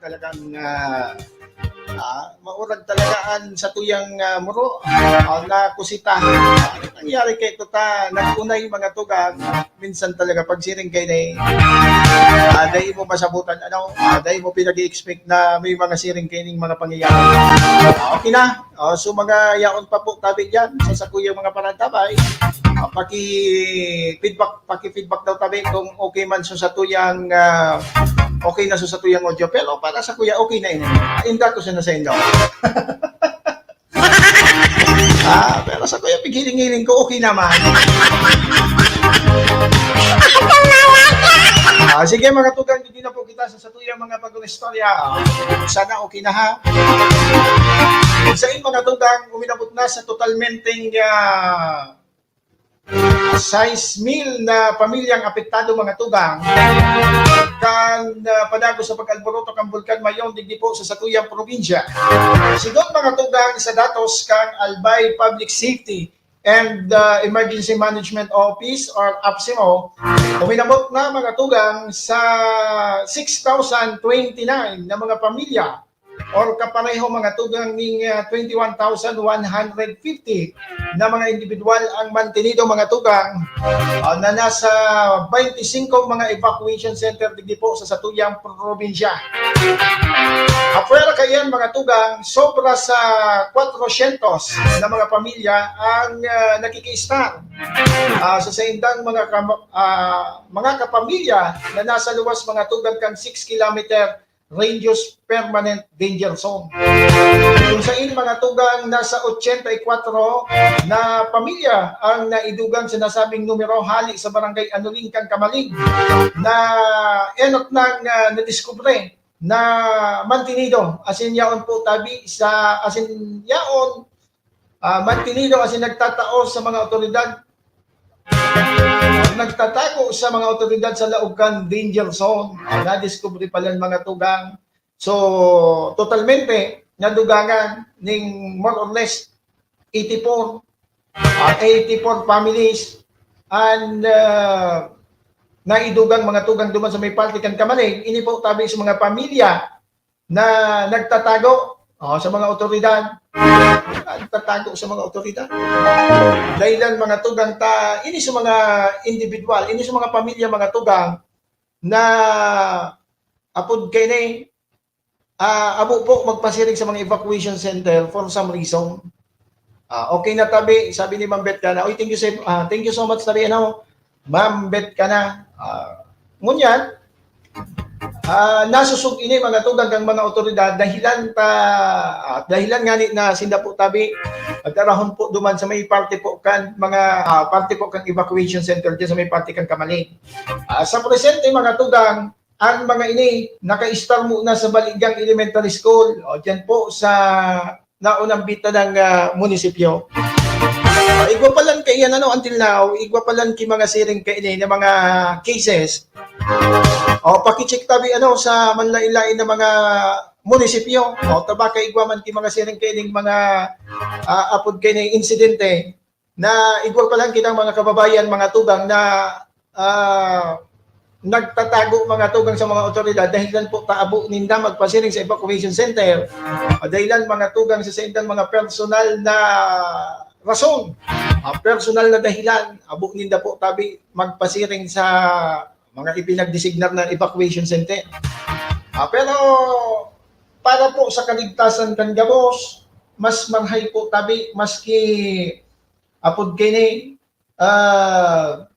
Talagang, ah, ah, maurag talaga an satuyang, ah, muro, ah, na kusita. Ah, nangyari kay ito ta, nag-unay mga tugang, minsan talaga pag siring kay ni, ah, dai mo masabutan, ano, ah, dai mo pinag-i-expect na may mga siring kay ning mga pangyayari. Ah, okay na. Ah, so mga yaon pa po tabi diyan sa sakuyang mga parantabay. Ah, paki-feedback, paki-feedback daw tabi kung okay man so satuyang, ah, okay na so satuyang audio. Pero para sa kuya, okay na ini. Inda ko siya na sa inyo. Ah, pero sa kuya, pighiling-hiling ko, okay naman. Ah, sige, mga tugang, hindi na po kita sa satuyang mga bagong istorya. Sana okay na, ha? Sa in mga tugang, uminabot na sa totalmenteng, ah, sais mil na pamilyang apektado, mga tugang, kan, ah, padagos sa pag-alboroto kan Bulkan Mayon digdi po sa satuyang probinsya. Sigon, mga tugang, sa datos kan Albay Public Safety and, ah, Emergency Management Office or APSEMO, uminabot na, mga tugang, sa six thousand twenty-nine na mga pamilya or kapareho, mga tugang, ning, ah, twenty-one thousand one hundred fifty na mga individual ang mantenido, mga tugang, ah, na nasa twenty-five mga evacuation center digdi po sa satuyang probinsya. Apwera kaiyan, mga tugang, sobra sa kwatrosyentos na mga pamilya ang, ah, nakikiistar, ah, sa saindang mga kama-, ah, mga kapamilya na nasa luwas, mga tugang, kan six kilometer radius permanent danger zone. Kung sa in mga tugang, nasa ochenta y cuatro na pamilya ang naidugang sa nasabing numero hali sa barangay Anuling kan Camalig na enot nang, ah, nadiskubre na mantenido, asin yaon po tabi sa, asin yaon, ah, mantenido asin nagtatao sa mga otoridad, nagtatago sa mga otoridad sa laog kan danger zone. Ah, nadiskubre palan, mga tugang. So, totalmente nadugangan ning more or less eighty-four, ah, eighty-four families and, ah, naidugang, mga tugang, duman sa may parte kan Camalig. Ini po tabi sa mga pamilya na nagtatago, oh, sa mga otoridad. Nagtatago sa mga otoridad. Dahilan, mga tugang, ta, ini sa mga individual, ini sa mga pamilya, mga tugang, na apod kaini, ah, abo po magpasiring sa mga evacuation center for some reason. Ah, okay na tabi, sabi ni Ma'am Beth Cana. Oy, thank you so, ah, thank you so much, tabi, ano, Ma'am Beth Cana. Ah, ngunyan, ah, nasusog ini, mga tugang, kan mga otoridad, dahilan ta, ah, dahilan ngani na sinda po tabi, nagdarahon po duman sa may parte po kan mga, ah, parte po kan evacuation center diyan sa may parte kan Camalig. Ah, sa presente, mga tugang, ang mga ini nakaistar muna sa Baligang Elementary School, o, diyan po sa naunang bita ng, ah, munisipyo. Ah, igwa pa lang kaiyan, ano, until now, igwa pa lang ki mga siring kaini na mga cases. O, pakicheck tabi, ano, sa manlain-lain na mga munisipyo. O, ta baka igwa man ki mga siring kaining mga, ah, apod kaini insidente na igwa pa lang kitang mga kababayan, mga tugang na, ah, nagtatago, mga tugang, sa mga otoridad, dahilan po ta abo ninda magpasiring sa evacuation center. Ah, dahilan, mga tugang, sa saindang mga personal na rason, ah, personal na dahilan, abo ninda po tabi magpasiring sa mga ipinagdesignar na evacuation center. Ah, pero para po sa kaligtasan kan gabos, mas marahay po tabi maski apod kaini, ah,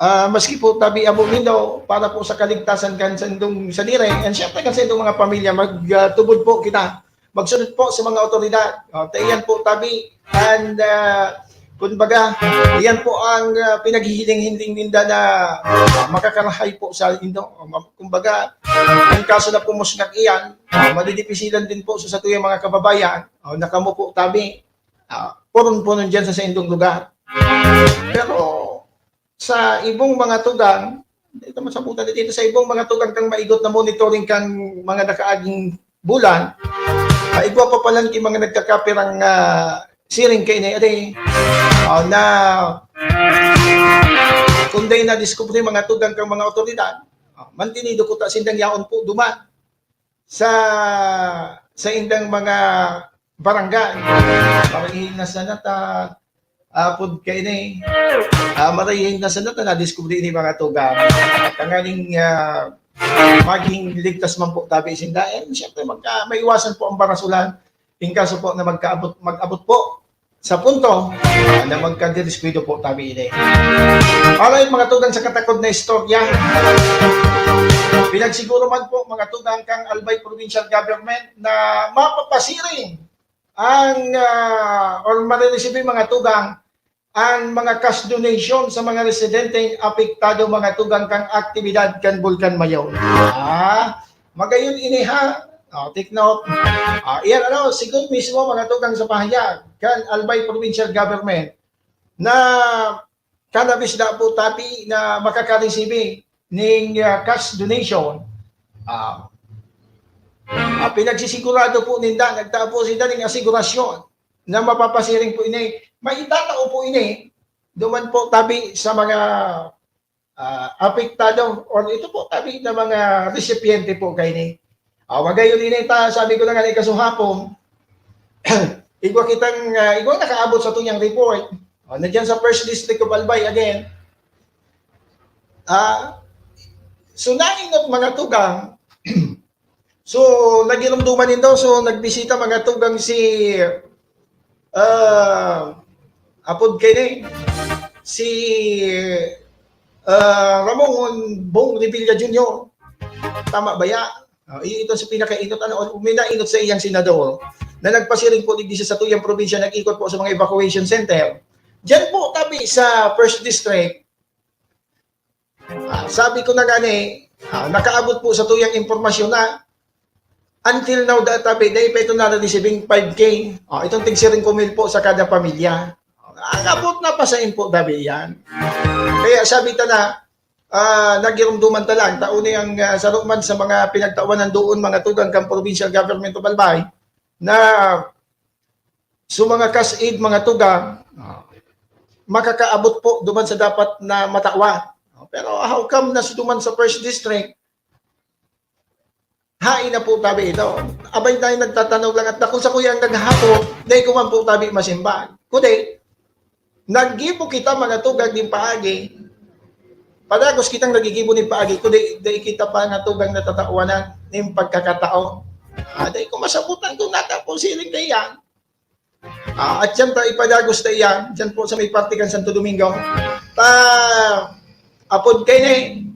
ah, maski po tabi abo nindo para po sa kaligtasan kan saindong sadiri, and syempre kan saindong mga pamilya, mag, ah, tubod po kita. Magsunod po sa mga otoridad. O, ta iyan po tabi, and, ah, kumbaga, iyan po ang, ah, pinaghihiling-hiling ninda na, ah, makakarahay po sa indo. O, ma-, kumbaga, ang kaso na pumusngak iyan, ah, madidipisilan din po sa satuyang mga kababayan. O, na kamo po tabi, ah, puron-puron diyan sa saindong lugar. Pero sa ibong mga tugang, dito masabutan dito sa ibong mga tugang kang maigot na monitoring kang mga nakaaging bulan, ah, igwa pa palan ki mga nagkakapirang, ah, siring kaini, ade, ah, na kung dai na diskubre mga tugang kang mga otoridad, ah, mantinido ko ta sindang yaon po duman. sa saindang mga barangay. Marihing na sana ta, apod kaini. Ah, marihing na sana ta nadiskubre ini, mga tugang. Tanganing, ah, maging ligtas man po tabi sinda. And siyempre, magka-, maiwasan po ang barasulan. In kaso po na magkaabot, mag-abot po sa punto, ah, na magkadidiskuido po tabi ini. Alright, mga tugang, sa katakod na istorya, pinagsiguro man po, mga tugang, kang Albay Provincial Government na mapapasiring ang, ah, or mariresibi, mga tugang, ang mga cash donation sa mga residenteng apektado, mga tugang, kan aktibidad kan Bulkan Mayon. Ah, magayon ini, ha? Oh, take note. Ah, iyan, ano, sigon mismo, mga tugang, sa pahayag kan Albay Provincial Government na kanabis na po tabi na makakaresibi ning, ah, cash donation, ah, ah, pinagsisigurado po ninda, nagtao po sila ning asigurasyon na mapapasiring po ini. Maitatao po ini duman po tabi sa mga, ah, apektado or ito po tabi na mga resipiente po kaini. Ah, magayon ini ta, sabi ko na nga na ikasuhapon, igwa kitang, ah, igwa nakaabot sa tuyang report. Ah, na dyan sa First District of Albay again. Ah, so nainot, mga tugang, so, nagirumduman nindo, so, nagbisita, mga tugang, si, ah, apod kaini, si, ah, Ramon Bong Revilla Junior. Tama ba ya? Ah, i-, ito sa pinakainot, ano, o may nainot sa iyang senador na nagpasiring po digdi sa satuyang probinsya, nag-ikot po sa mga evacuation center. Diyan po, tabi sa First District, ah, sabi ko na nga ni, ah, nakaabot po sa tuyang impormasyon na until now, da-, tabi, dai pa ito na-receiving five K. Ah, itong tig singko mil po sa kada pamilya. Ah, abot na pa sa info, tabi, yan. Kaya sabi ta na, ah, nagirumduman ta lang, tao ni ang, ah, saro man sa mga pinagtawanan doon, mga tugang kan Provincial Government of Albay, na so mga cash aid, mga tugang, ah, makakaabot po duman sa dapat na matawa. Pero how come na si duman sa First District, hain na po tabi ito? Abay tayo nagtatanog lang at dakul sa kuya ang naghapot, dahil ko man po tabi masimbag. Kundi, naggibo kita, mga tugang, din paagi. Padagos kitang nagigibo nin paagi, kundi dai kita pa nga tugang natatawanan nin pagkakatao. Ah, dai ko masabutan kung nata po siring kaiyan. Ah, at siyan ta ipadagos ta iyan, diyan po sa may parte kan Santo Domingo. Ta, apod kaini,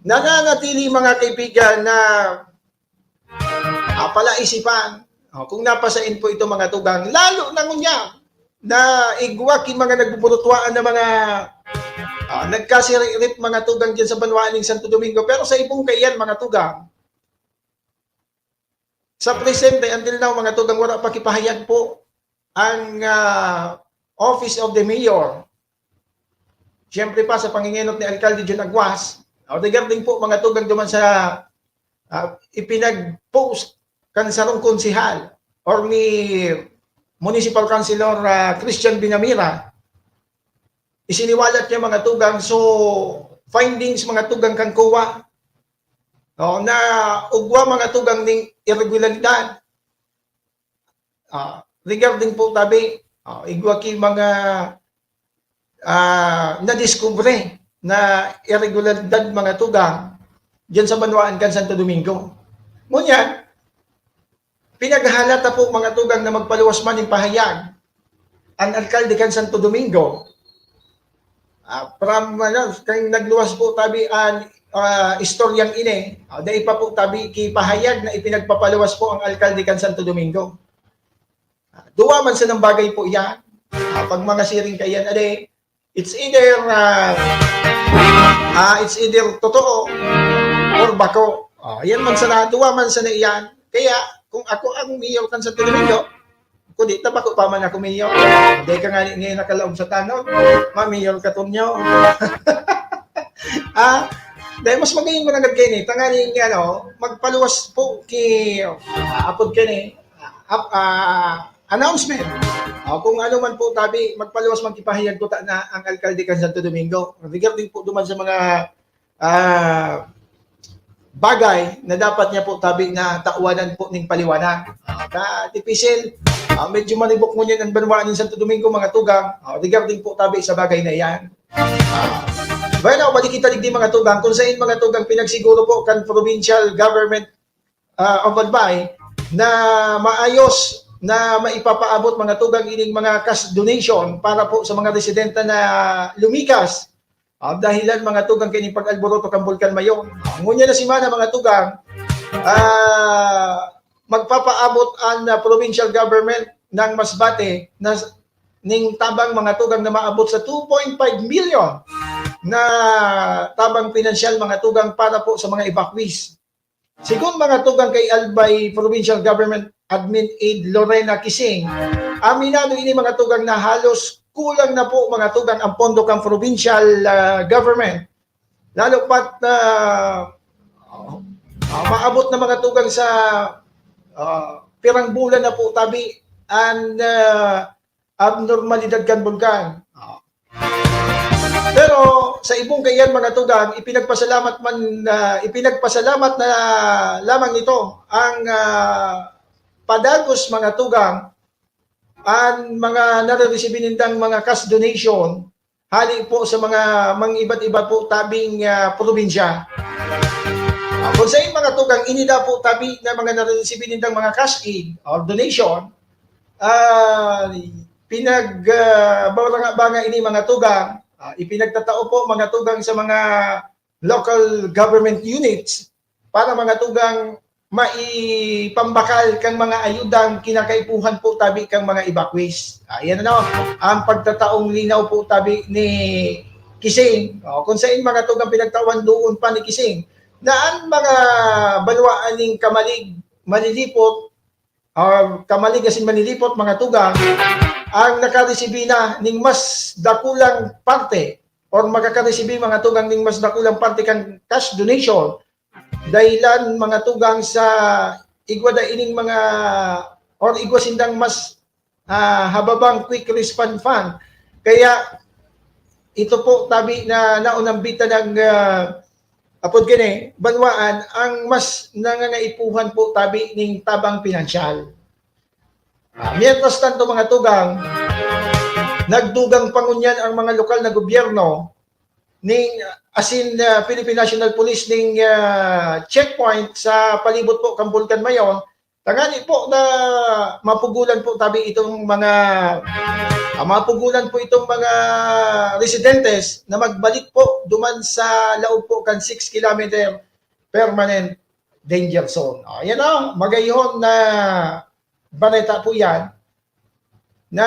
nananatili, mga kaibigan, na, ah, palaisipan. Oh, kung napasain po ito, mga tugang, lalo na ngunyan na igwa ki mga nagbuburutwaan na mga, ah, nagkasiririp, mga tugang, diyan sa banwaan ning Santo Domingo. Pero sa ibong kaiyan, mga tugang, sa presente, until now, mga tugang, wala pa kipahayag po ang, ah, Office of the Mayor. Siyempre pa, sa pangingenot ni Alkalde John Aguas, o, regarding po, mga tugang, duman sa, ah, ipinag-post kan sarong konsehal or ni Municipal Councilor, ah, Christian Binamira, isiniwalat niya, mga tugang. So, findings, mga tugang, kan COA, no, na ugwa, mga tugang, ning irregularidad. Ah, regarding po tabi, ah, igwa ki mga, ah, nadiskubre na irregularidad, mga tugang, diyan sa banwaan kan Santo Domingo. Ngunyan, pinaghalata po, mga tugang, na magpaluwas man nin pahayag ang alkalde kan Santo Domingo. Ah, from, ano, kay nagluwas po tabi an, ah, istoryang ini, ah, dai pa po tabi kipahayag na ipinagpapaluwas po ang alkalde kan Santo Domingo. Ah, duwa man sanang bagay po iyan. Ah, pag mga siring kaiyan, ade, it's either, ah, ah, it's either totoo or bako. Ah, yan man sana, duwa man sana iyan. Kaya, kung ako ang mayor kan Santo Domingo, kundi ta bako pa man ako mayor. Dai ka ngani ngayon nakalaog sa tanod, ma-mayor ka, Tonyo. Ah, dai mas magayon mo nanggad kaini, tanganing, ano, magpaluwas po ki, ah, apod kaini, ah, ap-, ah, announcement. O, kung ano man po tabi, magpaluwas man kipahayag ko ta na ang alkalde kan Santo Domingo. Regarding po duman sa mga, ah, bagay na dapat niya po tabi na tawanan po ning paliwanag. Ah, ka dipisil, ah, medyo malibok ngunyan ang banwaan nin Santo Domingo, mga tugang, ah, regarding po tabi sa bagay na iyan. Ah, bueno, balik kita digdi, mga tugang, kung sain, mga tugang, pinagsiguro po kan provincial government, ah, of Albay na maayos na maipapaabot, mga tugang, ining mga cash donation para po sa mga residente na lumikas, ah, dahilan, mga tugang, kaining pag-alboroto kan Bulkan Mayon. Ah, ngunyan na semana, mga tugang, ah, magpapaabot an, ah, provincial government ng Masbate na s-, ning tabang, mga tugang, na maabot sa two point five million na tabang pinansyal, mga tugang, para po sa mga evacuees. Sigon, mga tugang, kay Albay Provincial Government Admin Aide Lorena Kising, aminado ini, mga tugang, na halos kulang na po, mga tugang, ang pondo kan provincial, ah, government. Lalo pat na, ah, maabot na, mga tugang, sa, ah, pirang bulan na po tabi an, ah, abnormalidad kan bulkan. Ah. Pero sa ibong kaiyan, mga tugang, ipinagpasalamat man, ah, ipinagpasalamat na lamang nito ang, ah, padagos, mga tugang, an mga nareresibi nindang mga cash donation hali po sa mga mang-iba't iba po tabing, ah, probinsya. Ah, kung sain, mga tugang, ini da po tabi na mga nareresibi nindang mga cash aid or donation, ah, pinag, ah, baranga-banga ini, mga tugang. Ah, ipinagtatao po, mga tugang, sa mga local government units para, mga tugang, maipambakal kan mga ayudang kinakaipuhan po tabi kan mga evacuees. Ayan, ano, ang pagtataong linaw po tabi ni Kising. O, kung sain, mga tugang, pinagtawan doon pa ni Kising na ang mga banwaan ning Camalig, Malilipot, ah, Camalig asin Malilipot, mga tugang, ang nakaresibi na ning mas dakulang parte or makakaresibi, mga tugang, ning mas dakulang parte kan cash donation dahilan, mga tugang, sa igwa da ining mga or igwa sindang mas, ah, hababang quick response fund. Kaya ito po tabi na naunambitan ng, ah, apod kini, banwaan ang mas nangangaipuhan po tabi ning tabang pinansyal. Ah, mientras tanto, mga tugang, nagdugang pa ngunyan ang mga lokal na gobyerno ning, asin, ah, Philippine National Police ning, ah, checkpoint sa palibot po kan Bulkan Mayon, tangani po na mapugulan po tabi itong mga, ah, mapugulan po itong mga residentes na magbalik po duman sa laog po kan six kilometer permanent danger zone. O, yan o, magayhon na baleta po yan na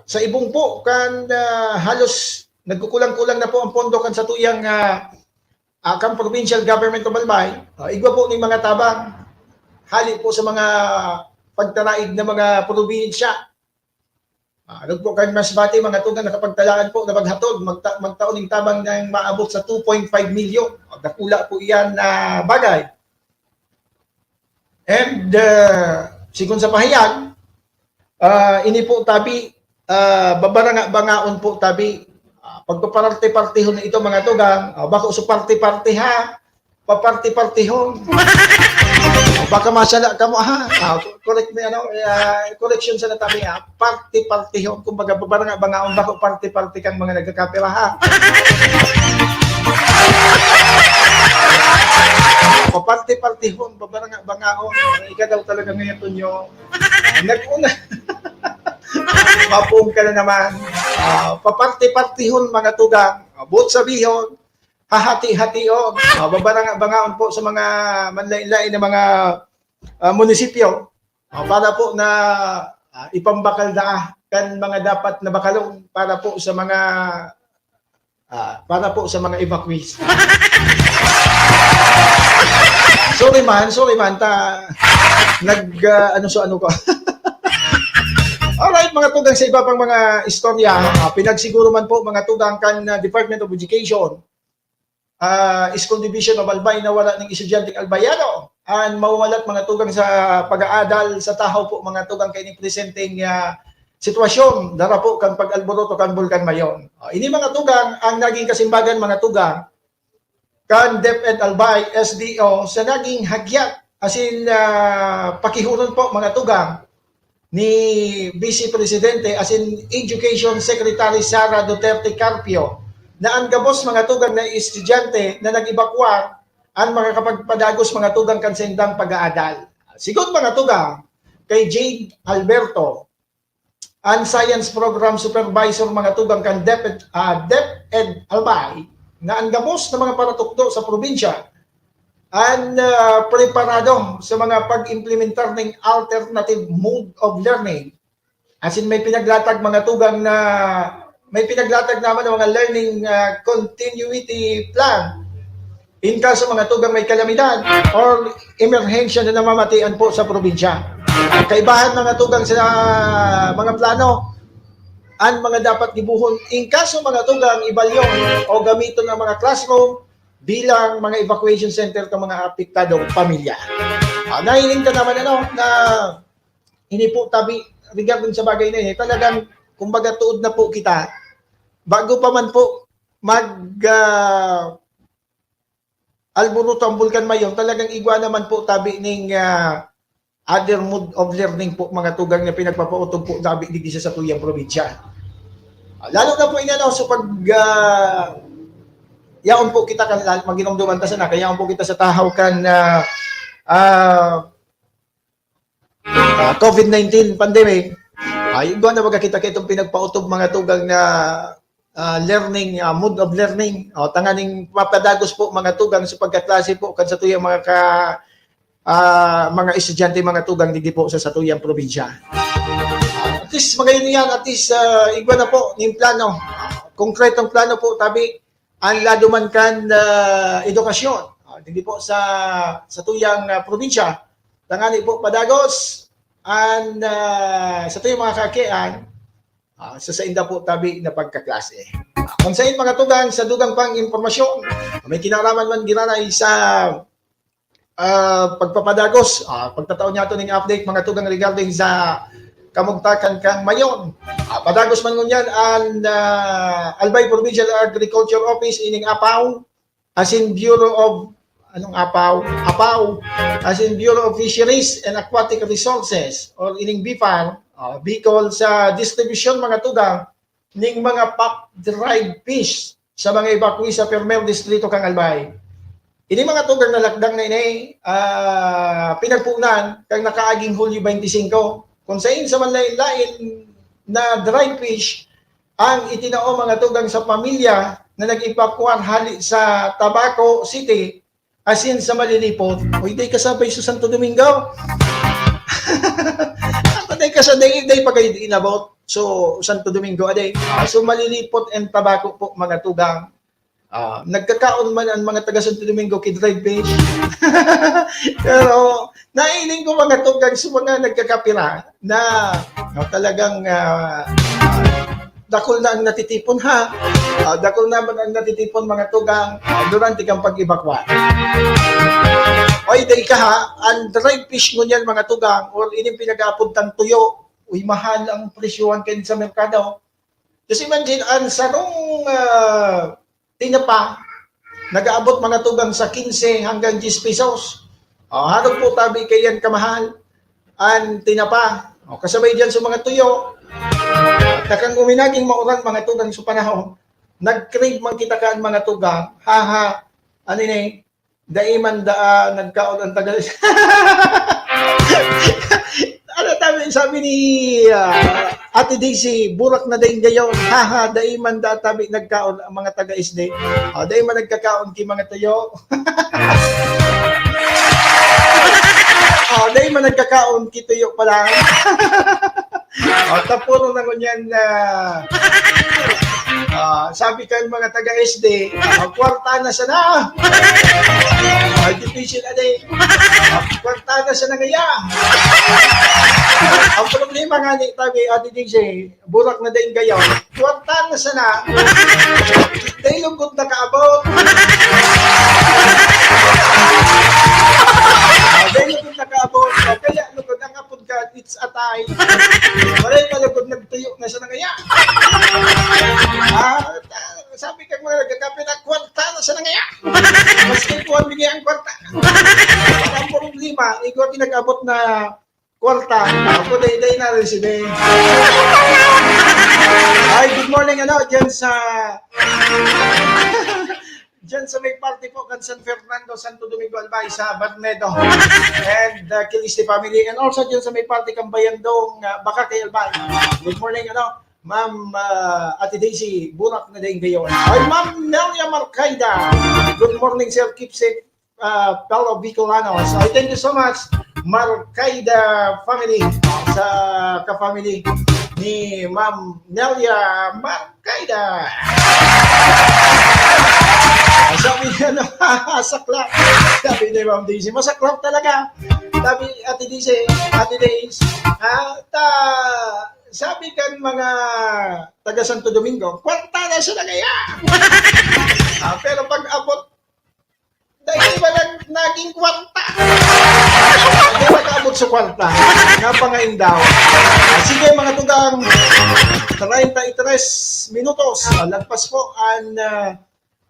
sa ibong po kan, ah, halos nagkukulang-kulang na po ang pondo kan satuyang, ah, ah, kan provincial government of Albay, ah, igwa po ning mga tabang hali po sa mga pagtaraig na mga probinsya. Ah, ano po kan Masbate, mga tugang, nakapagtalaan po na maghatod, magta-, magtao ning tabang na maabot sa two point five milyon. Dakula po iyan na bagay. And, ah, sigon sa pahayag, ah, ini po tabi, ah, babaranga-bangaon po tabi. Ah, pagpaparte-partihon ito, mga tugang. Ah, bako sa parte-parte, ha. Paparte-partihon. Baka masala kamo, ha. Ah, correct me, ano, ah, correction sa natabi, ha. Parte-partihon. Kumbaga, babaranga-bangaon, bako parte-parte kang mga nagkakapira, ha. Paparte-partihon, babaranga-bangaon. Ika daw talaga ngayon, Tonyo. Nag-una. Mapung ka na naman. Ah, paparte-partihon, mga tugang. Ah, buot sabihon, hahati-hation. Ah, babaranga-bangaon po sa mga manlain-lain na mga, ah, munisipyo. Ah, para po na, ah, ipambakal na kan mga dapat na bakalon para po sa mga, ah, para po sa mga evacuees. Sorry man, sorry man, ta-, nag, ah, ano sa ano ko. Alright, mga tugang, sa iba pang mga istorya, ah, pinagsiguro man po, mga tugang, kan, ah, Department of Education, ah, School Division of Albay na wala ning estudyanteng Albayano an mawalat, mga tugang, sa pag-aadal sa tahaw po, mga tugang, kaining presenteng, ah, sitwasyon, dara po kan pag-alboroto kan Bulkan Mayon. Ah, ini, mga tugang, ang naging kasimbagan, mga tugang, kan DepEd Albay, S D O, sa naging hagyat, asin, ah, pakihuron po, mga tugang, ni Vice Presidente, asin Education Secretary Sara Duterte Carpio, na an gabos, mga tugang, na estudyante na nag-ebakwar an makakapagpadagos, mga tugang, kan saindang pag-aadal. Sigon, mga tugang, kay Jade Alberto, an Science Program Supervisor, mga tugang, kan DepEd, ah, DepEd Albay, na an gabos na mga paratukdo sa probinsya an, ah, preparado sa mga pag-implementar ning alternative mode of learning. Asin may pinaglatag, mga tugang, na, may pinaglatag naman ang mga learning, ah, continuity plan in kaso, mga tugang, may kalamidad or emerhensya na namamatian po sa probinsya. Kaibahan, mga tugang, sa mga plano, an mga dapat gibohon in kaso, mga tugang, ibalyon o gamiton ang mga classroom bilang mga evacuation center kan mga apektadong pamilya. Ah, nahiling ka naman, ano, na ini po tabi regarding sa bagay na ini, talagang, kumbaga, tuod na po kita. Bago pa man po mag, ah, alboroto ang Bulkan Mayon, talagang igwa naman po tabi ning, ah, other mode of learning po, mga tugang, na pinagpapautob po tabi digdi sa satuyang probinsya. Ah, lalo na po inano, so pag, ah, yaon po kita kan, mag-inomdoman ta sana, kaya yaon po kita sa tahaw kan, ah, ah, ah, COVID nineteen pandemic, ay, igwa na baga kita kaitong pinagpautob, mga tugang, na, ah, learning, ah, mode of learning. O, tanganing mapadagos po, mga tugang, sa pagkaklase po kan satuyang mga ka-, ah, mga estudyante, mga tugang, digdi po sa satuyang probinsya. At least, magayon yan. At least, ah, igwa na po ning plano. Konkretong plano po, tabi, an lado man kan, ah, edukasyon. Ah, digdi po sa, satuyang, ah, probinsya, tangani po padagos an, ah, satuyang mga kaakian, ah, sa sainda po tabi na pagkaklase. Ah, kun sain, mga tugang, sa dugang pang impormasyon, may kinaraman man giraray sa, ah, pagpapadagos, ah, pagtatao niyato ning update, mga tugang, regarding sa kamugtakan kan Mayon. Ah, padagos man ngunyan an, ah, Albay Provincial Agriculture Office ining APAO, asin Bureau of, anong APAO? APAO, asin Bureau of Fisheries and Aquatic Resources, or ining BFAR, ah, Bicol, sa distribusyon, mga tugang, ning mga pack dried fish sa mga evacuee sa Primer Distrito kan Albay. Ini, mga tugang, na lakdang na ini, ah, pinagpunan kan nakaaging Hulyo twenty-five, kun sain sa manlaen-laen na dried fish ang itinao, mga tugang, sa pamilya na nag-evacuar hali sa Tabaco City asin sa Malilipot. Uy, day kasabay sa Santo Domingo. Ako, day kasa-, day, day pa kayo inabot. So, Santo Domingo, aday. Ah, so, Malilipot and Tabaco po, mga tugang. Ah, nagkakaon man ang mga taga Santo Domingo ki dried fish. Pero, nailing ko, mga tugang, sa mga nagkakapira na, no, talagang, ah, ah, dakul na ang natitipon, ha? Ah, dakul naman ang natitipon, mga tugang, ah, durante kan pag-evacuar. Oy, day ka, ha? Ang dried fish ngunyan, mga tugang, or ining pinag-aapod tang tuyo, uy, mahal ang presyohan kayo sa merkado. Just imagine, ang sarong, ah, tinapa, nag-aabot, mga tugang, sa quince hanggang diyes pesos. Oh, harong po tabi kaiyan kamahal an tinapa. Oh, kasabay diyan sa mga tuyo. Takang uminaging mauran, mga tugang, sa panahon, nag-crave man kita kan, mga tugang. Haha, ano ini? Dai man daa nagkaon ang taga Ano, sabi, sabi ni, ah, Ate Daisy, "Burak na daing gayon." Haha, dai man da tabi nagkaon ang mga taga S D. Oh, dai man nagkakaon ki mga tuyo. Oh, dai man nagkakaon ki tuyo pa lang. Oh, tapuro na ngunyan na, ah, sabi kan mga taga S D, ah, "Kwarta na sana." Ah, division na din. Ah, kwarta na sana ngaya. Ang problema nga ni tabi, Ate D J, burak na din gayon. Kwarta na sana. Dahil lungkot na kaabot. Ah, dahil lungkot na kaabot. Ah, kaya lungkot ang apod ka, it's a tie. Maray malugod nagtuyo na sana ngaya. Ah, sabi ka mga nagkakape na kwarta na sana ngaya. Maski po ang bigay ang kwarta. Ang problema, ikaw pinag-abot na kwarta. Ako, day-day na rin si Day. Ay, good morning, ano, dyan sa, dyan sa may party po kan San Fernando, Santo Domingo, Albay, sa Barnedo. And, uh, Kiliste family. And also, dyan sa may party kan Bayandong, uh, Baka kay Albay. Good morning, ano, Ma'am, ah, Ate Daisy, burak na daing gayon. Ay, Ma'am Nelia Marcaida. Good morning, sir. Keep safe, ah, fellow Bicolanos. Ay, thank you so much, Marcaida family, sa ka-family ni Ma'am Nelia Marcaida. Sabi niya na, masaklap. Sabi ni Ma'am Daisy, masaklap talaga. Sabi, Ate Daisy, Ate Daisy, ah, ta, sabi kan mga taga Santo Domingo, "Kwarta na siya na kaya." Ah, pero pag abot, dahil ba nag-, naging kwarta? Hindi nag-abot sa kwarta. Nga pa nga indaw. Ah, sige, mga tugang, treinta y tres minutos. Ah, lagpas po ang, ah,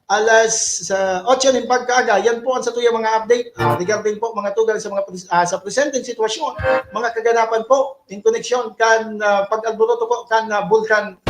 alas, sa otso nin pagkaaga. Yan po ang satuyang mga update, ah, regarding po, mga tugang, sa mga pres-, ah, sa presenteng sitwasyon, mga kaganapan po in koneksyon kan, ah, pag-alboroto po kan, ah, Bulkan.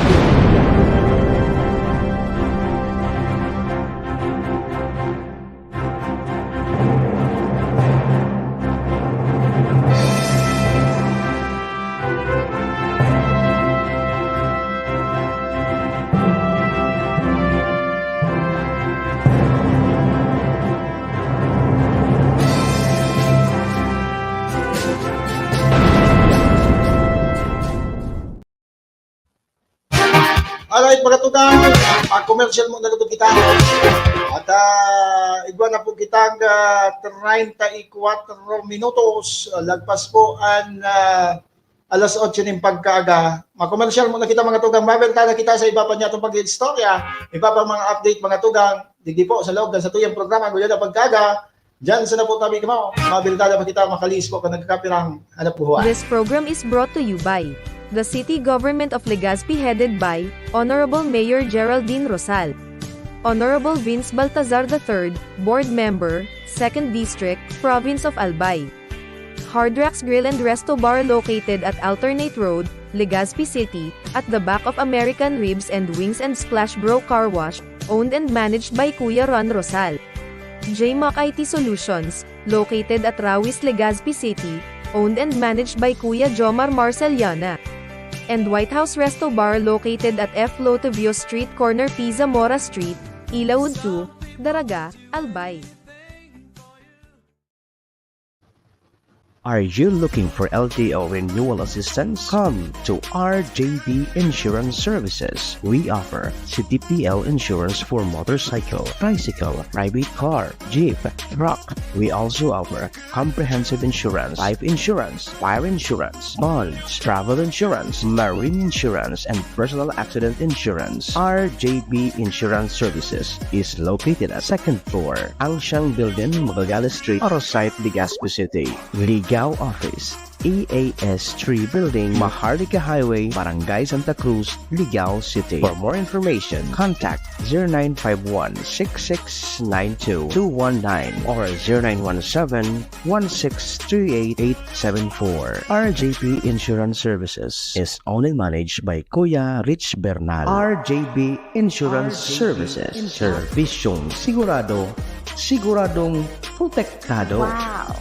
Alright, mga tugang, ah, commercial muna lugod kita. At, ah, igwa na po kitang, ah, treinta y cuatro minutos, ah, lagpas po ang, ah, alas otso nin pagkaaga. Makomersyal muna kita, mga tugang. Mabenta na kita sa iba pa niyatong pag-iistorya, iba pa mga update, mga tugang. Digdi po, sa loob ng satuyang programa, Guyana Pagkaaga. Diyan sa napot tabi mo, mabenta na pa kita, makalihis po ka nagkakapirang hanap buhay. This program is brought to you by the City Government of Legazpi, headed by Honorable Mayor Geraldine Rosal, Honorable Vince Baltazar the third, Board Member, Second District, Province of Albay. Hard Rocks Grill and Resto Bar, located at Alternate Road, Legazpi City, at the back of American Ribs and Wings and Splash Bro Car Wash, owned and managed by Kuya Ron Rosal. J Mac I T Solutions, located at Rawis, Legazpi City, owned and managed by Kuya Jomar Marceliana. And White House Resto Bar, located at F Lotivio Street, corner P Zamora Street, Ilaud two, Daraga, Albay. Are you looking for L T O renewal assistance? Come to R J B Insurance Services. We offer C T P L insurance for motorcycle, tricycle, private car, jeep, truck. We also offer comprehensive insurance, life insurance, fire insurance, bonds, travel insurance, marine insurance, and personal accident insurance. R J B Insurance Services is located at second floor, Angsiang Building, Magallanes Street, Arosite, Legazpi City. Ligao Office, E A S three Building, Maharlika Highway, Barangay Santa Cruz, Ligao City. For more information, contact zero nine five one, six six nine two, two one nine or zero nine one seven, one six three eight, eight seven four. R J P Insurance Services is owned and managed by Kuya Rich Bernal. R J P Insurance Services. Serbisyong sigurado, siguradong protektado. Wow!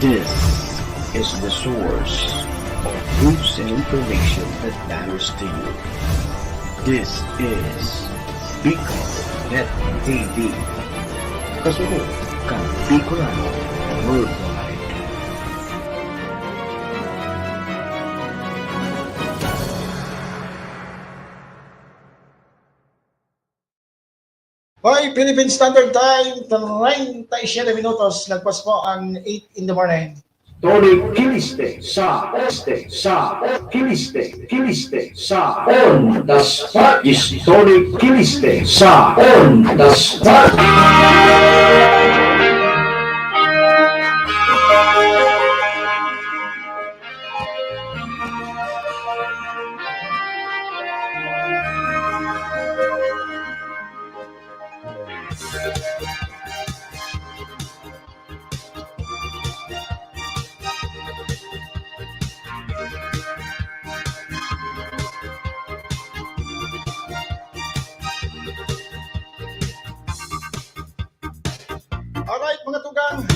This is the source of news and information that matters to you. This is Bicol Net T V. Kasunod kan Bicolano Worldwide. Hoy, Philippine Standard Time, treinta y siete minutos, lagpas po ang eight in the morning. Tony Kiliste sa Oste, sa O-, Kiliste, Kiliste sa On the Spot. Is Tony Kiliste sa On the Spot.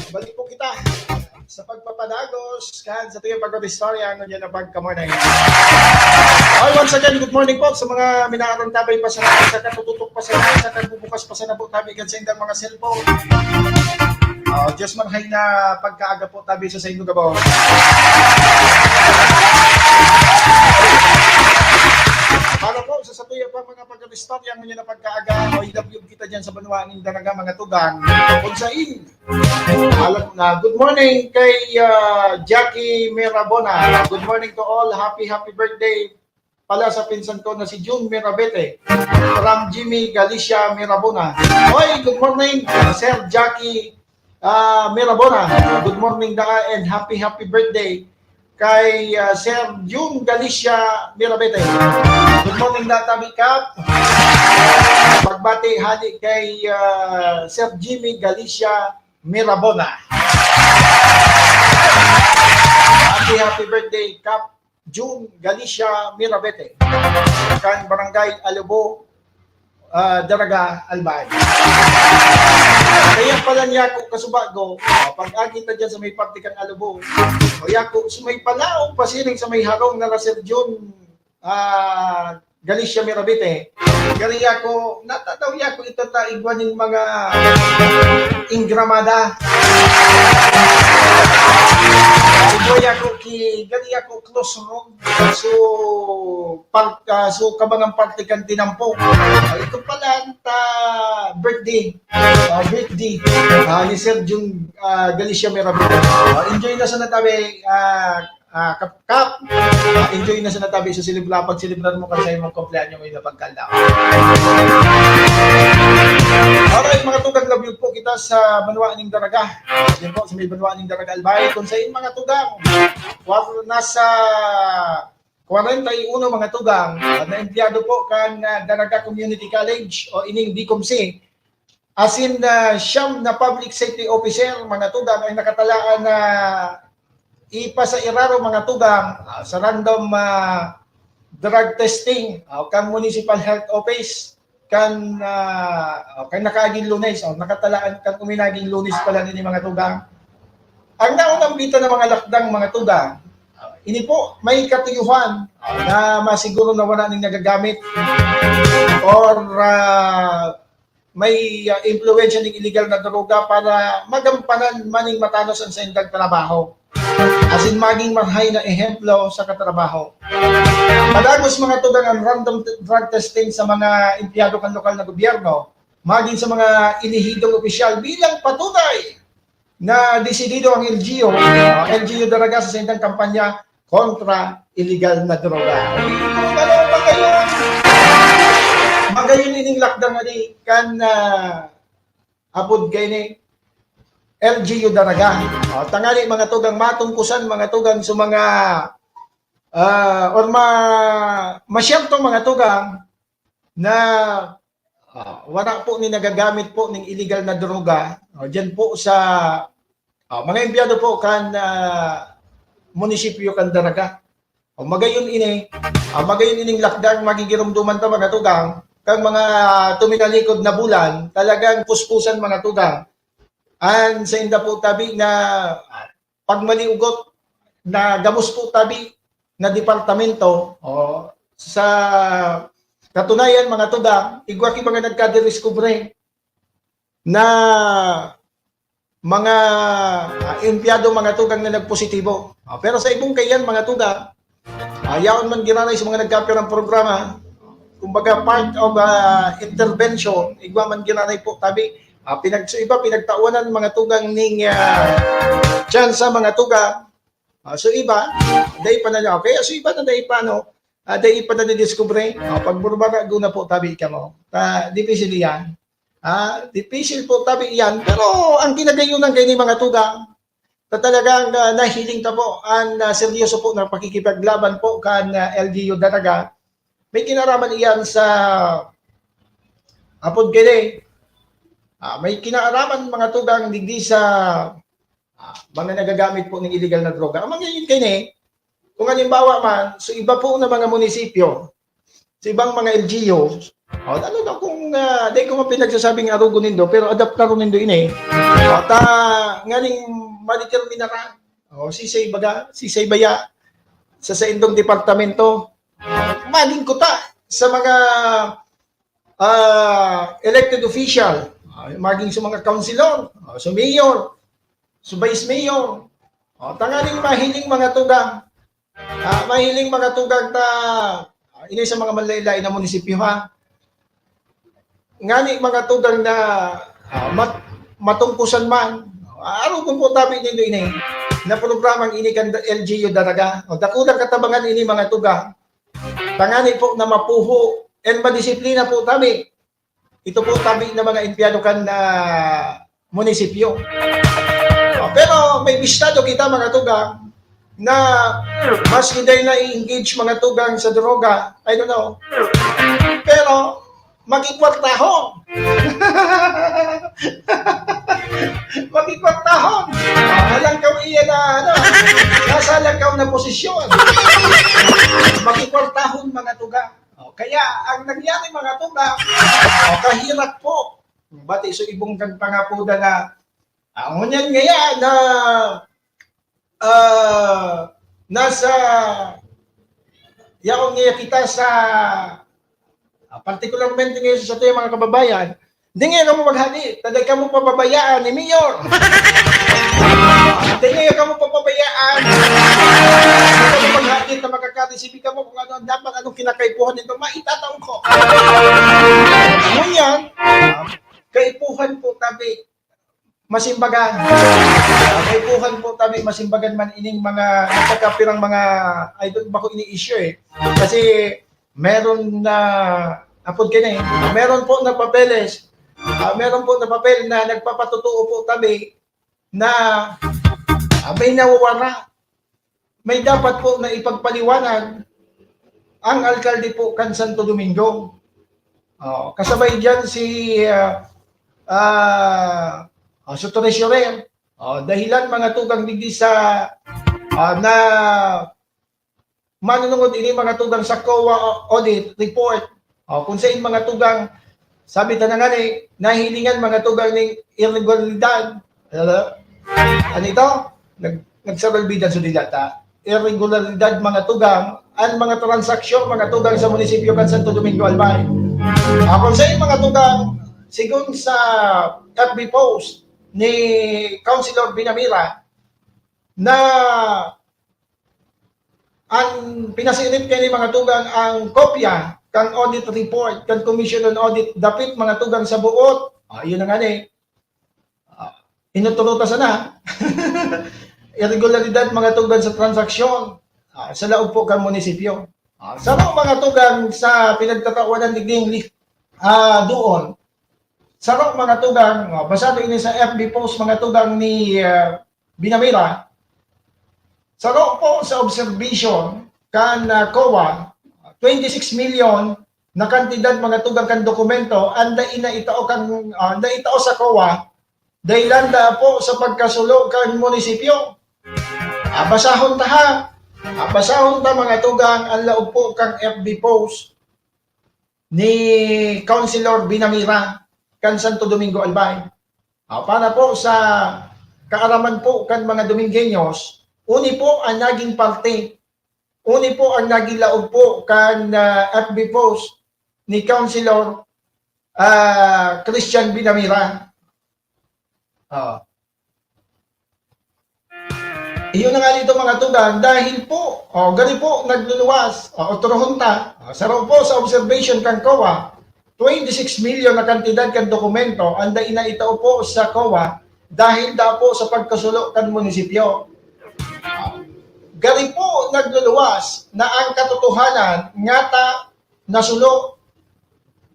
Balik po kita sa pagpapadagos kan satuyang pag-istorya ngunyan na pagka-morning. Ay, once again, good morning po sa mga minaaron tabay pa sa sa katututok pa sa sa kabubukas pa sa nabo tabi kan sa indang mga cellphone. Oh, Diyos man hay na pagkaaga po tabi sa sa inyong gabos. Para po sa satuya pa mga pag-istorya ngunyan na pagkaaga, o W kita dyan sa banwa ning Daraga, mga tugang. Kung sa in, alam na, good morning kay ah, Jackie Mirabona. Good morning to all. Happy, happy birthday pala sa pinsan ko na si June Mirabete from Jimmy Galicia Mirabona. Hoy, good morning, Sir Jackie ah, Mirabona. Good morning, Daa, and happy, happy birthday kay ah, Sir June Galicia Mirabete. Good morning, Daa, tabi Kap. Pagbati hali kay ah, Sir Jimmy Galicia Mirabona. Happy, happy birthday, Kap June Galicia Mirabete, kan Barangay Alubo, ah, Daraga, Albay. Kaya pala niya ako kasubago, ah, pag-agi ta dyan sa may parte kan Alubo, o yako, sa may palaong pasiring sa may harong na Sir June ah, Galicia Mirabete. Gari ako, natataw ako ito ta igwa ning mga ingramada. Igwa ako ki, gari ako close road. So, part, ah, so kabangang parte kan tinampo. Ah, ito pala ta birthday. Ah, birthday. Ah, ni Sir Jun ah, Galicia Mirabete. Ah, enjoy na sa natabi. Ah, Ah, kap, kap. Ah, enjoy na sa natabi sa selebra, pagselebrar mo kan sa imong kumpleanyo ngayon na pagkaldaw. Alright, mga tugang, labyog po kita sa banwa ning Daraga. Yan po, sa may banwa ning Daraga, Albay. Kung sa inyong mga tugang, kwatro, nasa kwarenta y uno mga tugang, ah, na empleyado po kan ah, Daraga Community College o ining DCOMC. Asin na siyam na public safety officer, mga tugang, ay nakatalaan na ipasairaro, mga tugang, ah, sa random ah, drug testing ah, kan Municipal Health Office, kan ah, kan nakaaging Lunes, o nakatalaan kan uminaging Lunes pala nini, mga tugang. Ang naunang bita ng mga lakdang, mga tugang, ah, ini po may katuyuhan ah, na masiguro na wala ning nagagamit or ah, may ah, impluwensya ning illegal na droga para magampanan maning matanos ang saindang trabaho. Asin maging marhay na ehemplo sa katrabaho. Padagos, mga tugang, ang random t- drug testing sa mga empleyado kan lokal na gobyerno, maging sa mga elehidong opisyal bilang patunay na desidido ang L G U, ah, L G U Daraga sa saindang kampanya kontra illegal na droga. Ano, magayon, magayon ining lakdang ani kan ah, apod kay ni L G U Daraga. O, tangali, mga tugang, matungkusan, mga tugang, sa mga ah, or ma masyento, mga tugang, na ah, wala po ni nagagamit po ning illegal na droga, o, dyan po sa ah, mga empleyado po kan ah, munisipyo kan Daraga. O, magayon ini, ah, magayon ining lakdang magigirumduman ta, mga tugang, kan mga tuminalikod na bulan, talagang puspusan, mga tugang, an sainda po tabi na pagmaliugot na gabos po tabi na departamento. O, sa katunayan, mga tugang, igwa ki mga nagkadiskubre na mga ah, empleyado, mga tugang, na nagpositibo. Ah, pero sa ibong kaiyan, mga tugang, ah, yaon man giraray sa mga nagkapirang programa, kumbaga, part of ah, intervention, igwa man giraray po tabi. Ah, pinag, so iba, pinagtawanan, mga tugang, ning ah, tsansa, mga tugang. Ah, so iba, dai pa na niya. Okay, so iba na dai pa, no? Ah, dai pa na didiskubre. Ah, pagburbara, guna po tabi kamo. Ta, dipisil iyan. Ah, dipisil po tabi iyan. Pero ang kinagayunan kaini, mga tugang, na talagang ah, nahiling ta po an ah, seryoso po na pakikipaglaban po kan ah, L G U Daraga. May kinaraman iyan sa apod kini. Ah, may kinaraman, mga tugang, digdi sa ah, mga nagagamit po ng illegal na droga. Ang mga yun kaini, kung halimbawa man, sa iba po na mga munisipyo, sa ibang mga L G U, o, lalo na kung Ah, di ko man pinagsasabing arugon nindo, pero adaptaron nindo ini. At, ah, nganing madeterminara, o sisay baga, sisay baya, sa saindong departamento, maging kuta sa mga, ah, elected official, ah, maging sa mga councilor, ah, sa mayor, sa vice mayor, o tanganing mahiling mga tugang, ah, mahiling mga tugang ta, ah, ini sa mga manlaen-laen na munisipyo, ha. Ngani mga tugang na, ah, mat-, matungkusan man, ah, arugon po tabi nindo ini, na programang ini kan L G U Daraga. O, dakulang katabangan ini mga tugang. Tangani po na mapuho and madisiplina po tabi. Ito po tabi na mga empleyado kan, ah, munisipyo. O, pero may bistado kita, mga tugang, na maski dai na i-engage mga tugang sa droga, I don't know. Pero makikwartahon. Makikwartahon. Ah, alangkaw iya na, ano, nasa alangkaw na posisyon. Makikwartahon, mga tugang. O, kaya ang nangyari, mga tugang, o, kahirak po. Bati sa ibong kan pangapoda na, ah, ngunyan ngaya na, ah, nasa, yaon ngaya kita sa, ah, partikularmente ngayon sa satuyang mga kababayan, di ngaya kamo maghadi, ta dai kamo pababayaan ni Mayor. Di ngaya kamo pababayaan. Di kamo maghadi na makaka-receive kamo kung ano ang dapat, anong kinakaipuhan nito, maitataong ko. Ngunyan, ah, kaipuhan po tabi masimbagan. Ah, kaipuhan po tabi masimbagan man ining mga nagkakapirang mga, I don't, bako ini issue eh. Kasi meron na, apod ka na eh, meron po na papeles, ah, meron po na papel na nagpapatotoo po tabi na, ah, may nawawara. May dapat po na ipagpaliwanag ang alkalde po kan Santo Domingo. Oh, kasabay diyan si, ah, ah, ah, si treasurer. Oh, dahilan mga tugang digdi sa, ah, na manunungod ini mga tugang sa COA audit report. Oh, kung sain mga tugang, sabi ta na nga ni, nahilingan mga tugang ning irregularidad. Ano? Ano ito? Nag-, nagsabalbidan sa dilata. Irregularidad mga tugang, ang mga transaksyon mga tugang sa munisipyo kan Santo Domingo Albay. Ah, kung sain mga tugang, sigon sa F B post ni Councilor Binamira, na ang pinasirit kani mga tugang ang kopya kan audit report kan Commission on Audit dapit mga tugang sa buot. Ah, yun na nga ni. Ah, inutro ta sana. Irregularidad mga tugang sa transaksyon, ah, sa laog po kan munisipyo. Ah, sa mga tugang sa pinagtatawanan digding li-, ah, doon. Saro mga tugang, oh, basado ini sa F B post mga tugang ni, ah, Binamira. Saro po sa observation kan, ah, COA, twenty-six million na kantidad mga tugang kan dokumento ang dai na itao kan, ah, dai itao sa COA, dahilan da po sa pagkasulo kan munisipyo. Ah, basahon ta ha. Ah, basahon ta mga tugang ang laog po kan F B post ni Councilor Binamira kan Santo Domingo Albay. Ah, para po sa kaaraman po kan mga Domingueños, uni po ang naging parte, uni po ang naging laog po kan, ah, F B post ni Councilor, ah, Christian Binamira. Ah. Iyon na nga dito, mga tugang, dahil po, oh, gani po nagluluwas, oh, otrohon ta, oh, saro po sa observation kan COA, twenty-six million na kantidad kan dokumento ang dai na itao po sa COA dahil da po sa pagkasulo kan munisipyo. Ah, gani po nagluluwas na ang katotohanan ngata nasulo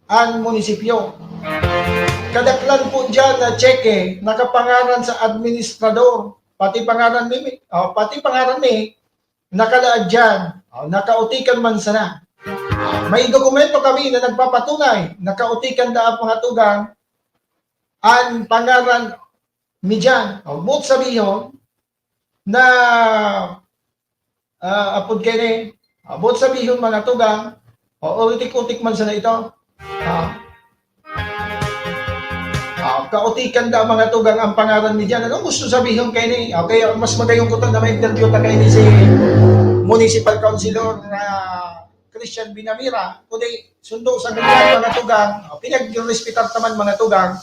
ang munisipyo. Kadaklan po diyan na tseke nakapangaran sa administrador, pati pangaran mi, oh, pati pangaran mi, nakalaad diyan, oh, nakautikan man sana. May dokumento kami na nagpapatunay, nakautikan da ang mga tugang, ang pangaran mi diyan. Oh, buot sabihon na, ah, apod kini, ah, buot sabihon, mga tugang, o, utik-utik man sana ito. Ah, kautikan da, mga tugang, ang pangaran mi diyan. Anong gusto sabihon kaini? Okay, mas magayon ko to na ma-interview ta kaini si Municipal Councilor na Christian Binamira. Kundi sundo sa ganyan, mga tugang, o, pinagrespetar ta man, mga tugang,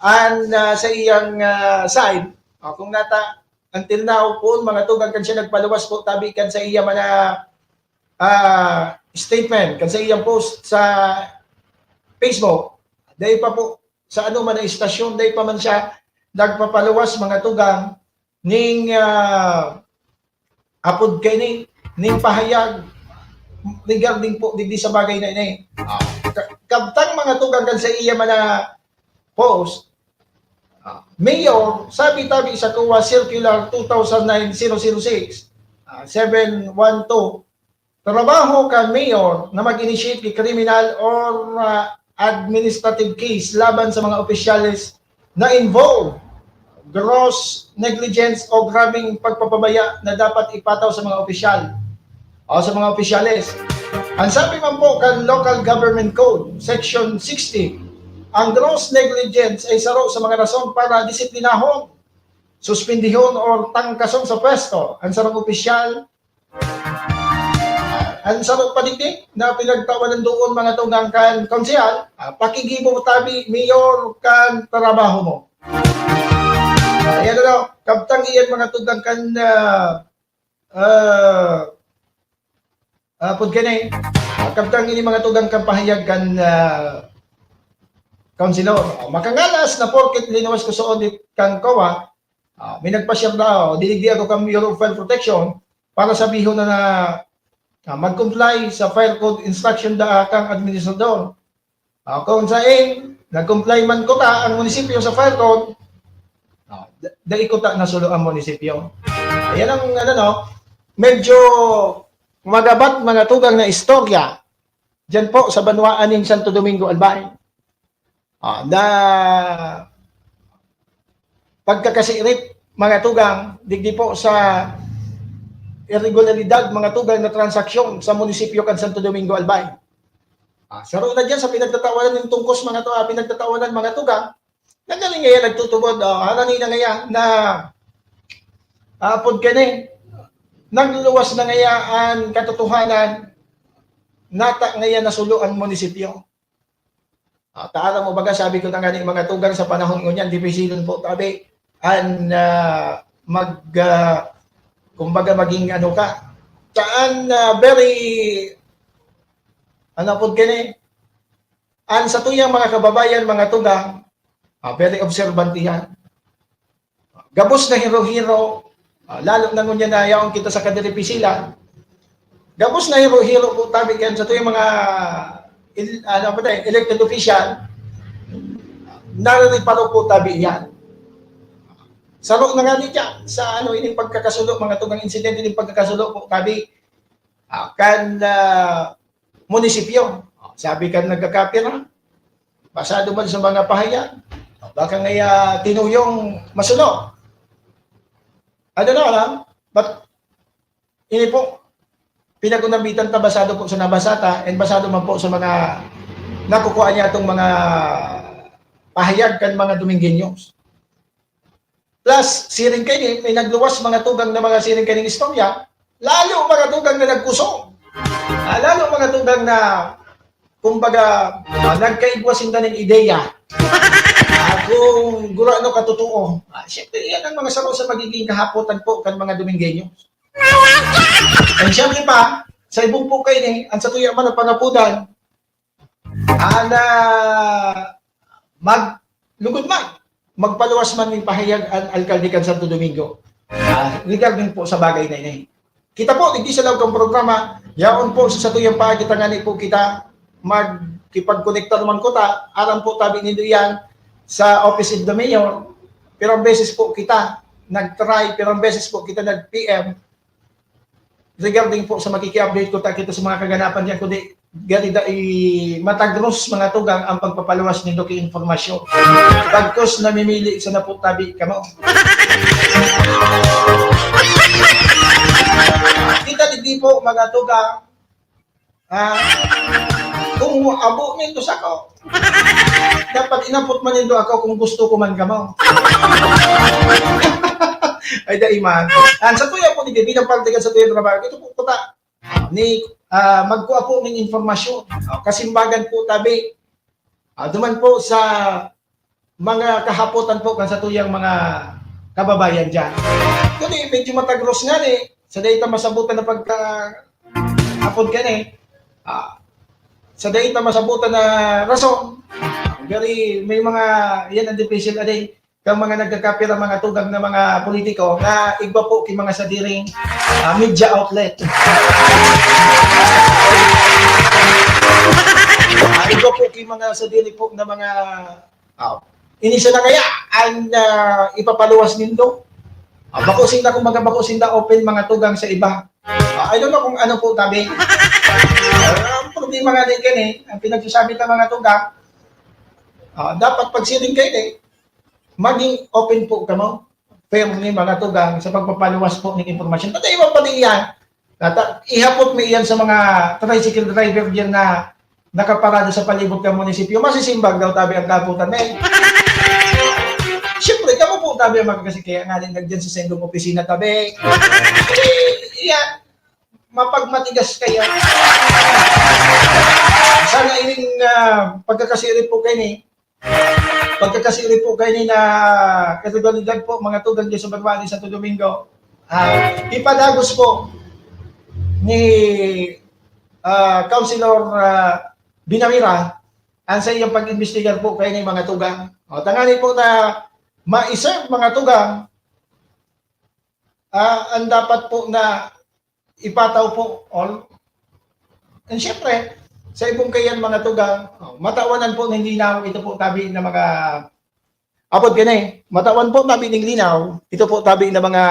an, ah, sa iyang, ah, side. O, kung nata, until now, poon, mga tugang, kan siya nagpaluwas po tabi kan sa iya man na, ah, statement, kan sa iyang post sa Facebook, dahil pa po sa ano man na istasyon, dahil pa man siya nagpapaluwas, mga tugang, ning, ah, apod kaini, ning pahayag regarding po digdi sa bagay na ini. Ah, ka-, kabtang, mga tugang, kan sa iya man na post, ah, Mayor, sabi tabi sa kuwa Circular two thousand nine zero zero six, ah, seven one two, trabaho kan mayor na mag-initiate ki criminal or, ah, administrative case laban sa mga opisyales na involved gross negligence o grabeng pagpapabaya na dapat ipataw sa mga opisyal o sa mga opisyales. Ang sabi man po kan Local Government Code, Section sixty, ang gross negligence ay saro sa mga rason para disiplinahon, suspendihon o tangkason sa pwesto ang sarong opisyal. Ang saro pa digdi na pinagtawanan doon, mga tugang, kan konsehal, ah, pakigibo tabi, mayor, kan trabaho mo. Ayan, ano, kabtang iyan, mga tugang, kan, ah, ah, ah, pud kani, ah, kabtang ini, mga tugang, kan pahayag kan, ah, councilor. Ah, makangalas na porket linuwas ko sa audit kan kowa, ah, may nagpa-share na, oh, dinigdi ako kan Bureau of Fire Protection para sabihon na, na, ah, mag-comply sa fire code instruction da kang administrador. Ah, kung sain, nag-comply man kuta ang munisipyo sa fire code, ah, da-, dai kuta nasulo ang munisipyo. Ayan ang, ano, no, medyo magabat, mga tugang, na istorya diyan po sa banwaan nin Santo Domingo, Albay. Ah, na pagkakasirit, mga tugang, digdi po sa irregularidad, mga tugang, na transaksyon sa munisipyo kan Santo Domingo, Albay. Ah, saro na diyan sa pinagtatawanan nin tungkos, mga to, ah, pinagtatawanan, mga tugang, na dali ngayon nagtutubod, ah, harani na ngayon na, ah, apod kani, nagluwas na ngayon ang katotohanan, nata ngayon nasulo ang munisipyo. Ah, ta aram mo baga, sabi ko na nga ni mga tugang, sa panahon ngunyan, dipisilon po tabi an, ah, mag, ah, kumbaga, maging ano ka. Taan, ah, very, ano po gani, an satuyang mga kababayan, mga tugang, ah, very observant iyan. Gabos na hiro-hiro, ah, lalo na ngunyan na yaon kita sa kadiripisil, gabos na hiro-hiro po tabi kan satuyang mga il-, ano pa tayo, elected official, narariparo po tabi iyan. Saro na nga ni dyan sa ano, ining pagkakasulo, mga tugang, insidente, ining pagkakasulo po tabi, ah, kan, ah, munisipyo. Sabi kan nagkakapira, basado man sa mga pahayag, baka ngaya tinuyong masulo. I don't know, alam? But, ini po, pinag-unambitan ta, basado po sa nabasa ta, and basado man po sa mga nakukuha niya itong mga pahayag kan mga Domingueños. Plus, siring kaini, may nagluwas, mga tugang, na mga siring kaining istorya, lalo, mga tugang, na nagkusog. Ah, lalo, mga tugang, na, kumbaga, ah, nagkaigwa sinda nin ideya. Ah, kung gurano katotoo. Ah, siyempre, iyan ang mga saro sa magiging kahapotan po kan mga Domingueños. And siyempre pa, sa ibong po kaini, ang satuya man na pangapudan, ana, maglugod man, magpaluwas man nin pahayag an alkalde kan Santo Domingo, ah, regarding po sa bagay na ini. Kita po, digdi sa laog kan programa, yaon po sa satuyang paagi tangani po kita, magkipagkonektar man kuta, aram po tabi nindo iyan, sa Office of the Mayor, pirang beses po kita nag-try, pirang beses po kita nag-P M, regarding po sa makiki-update kuta kita sa mga kaganapan diyan, kundi gani dai matagros, mga tugang, ang pagpapaluwas nindo ki impormasyon. Bagkus namimili sana po tabi kamo. Kita digdi po, mga tugang, ah, kung abo nindo sa ako. Dapat inapot man nindo ako kung gusto ko man kamo. Ay, dai man. Ang sa tuya po, di bilang parte kan sa tuya trabaho. Ito po, puta. Ni, ah, magkuha po ng informasyon. Ah, kasimbagan po, tabi. Ah, duman po sa mga kahapotan po kan sa tuyang mga kababayan dyan. Kundi medyo matagros nga ni, sa data masabutan na pagka apod ka ni, ah, sa data masabutan na rason, very, may mga, yan ang division a day, kang mga nagkakapira, mga tugang na mga politiko, na igwa po ki mga sadiring, ah, media outlet. Ah, igwa po ki mga sadiri po na mga, ah, ini siya na kaya ang, ah, ipapaluwas nindo. Ah, bako sinda, kumbaga, bako sinda open, mga tugang, sa iba. Ah, I don't know kung ano po, tabi. Ah, ang problema nga din, kan, eh, ang pinagsasabi ng mga tugang, ah, dapat pag siring kayo, eh, maging open po kamo. Fair ni mga tugang sa pagpapaluwas po ng impormasyon. Pati iba pa din yan. Nata-, ihapot mo iyan sa mga tricycle driver diyan na nakaparada sa palibot ng munisipyo. Masisimbag daw, tabi, ang kaputan, eh. Siyempre, kamo po, tabi, ang makakasi-, kaya nga din nagdiyan sa sendong opisina, tabi. Eh, iyan, mapagmatigas kaya. Sana ining, ah, pagkakasiri po kayo ni, pagkakasiri po kayo ni na kategoridad po, mga tugang diyan sa Barwani, Santo Domingo. Ah, ipadagos po ni, ah, Councilor, ah, Binamira, ang sa iyang pag-imbestigar po kayo ni mga tugang. O, tangani po na maiserve, mga tugang, ah, ang dapat po na ipataw po, all. And syempre, sa ibong kayan, mga tugang, oh, matawanan po ng linaw, ito po tabi na mga, apod ka na eh, matawan po tabi ng linaw, ito po tabi na mga,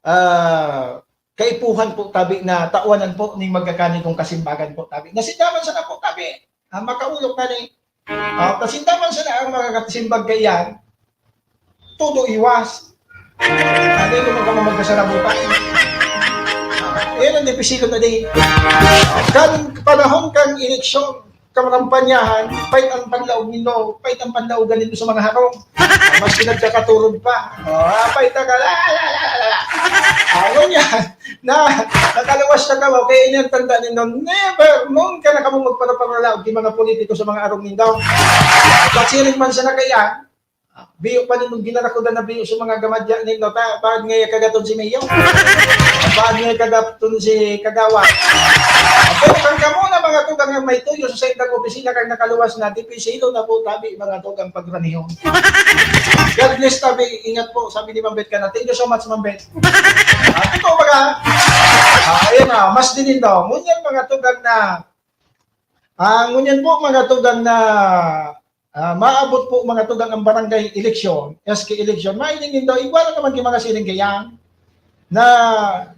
ah, kaipuhan po tabi na tawanan po ni magkakani kong kasimbagan po tabi. Nasindaman sana po tabi, ah, makaulok na ni, ah, kasindaman sana ang mga kasimbag kaiyan, todo iwas. Ano yung mga magkasarabutan? Yan ang dipisilo na di. Kan panahon kan eleksyon, kamrampanyahan, pait ang panlaog nindo, pait ang panlaogan nindo sa mga harong. Mas pinagkakaturog pa. Oh, ah, pait ka, la, la, la, la, la. Ano niya? Na, nakaluwas na kamo, kaya inyong tanda nindo, never, nunca na kamo magparaparalaog yung mga politiko sa mga arong nindo. Pagsiring man sa nagaya, biyo pa nindong ginarakudan na biyo sa mga gamadya nindo, ta, baad ngaya kagaton si Mayor. Baad ngaya kagaton si Kagawad. Pero kan kamo na mga tugang ang may tuyo sa saindang opisina kang nakaluwas na, dipisilo na po tabi, mga tugang, pagranihon. God bless tabi, ingat po, sabi ni Ma'am Beth ka na. Thank you so much, Ma'am Beth. Ah, ito, mga, ah, ayan na, mas din daw. Ngunyan, mga tugang na, ah, ngunyan po, mga tugang na, ah, maabot po, mga tugang, ang barangay eleksyon, S K eleksyon, mahiling daw, igwa na naman yung mga siring kaya na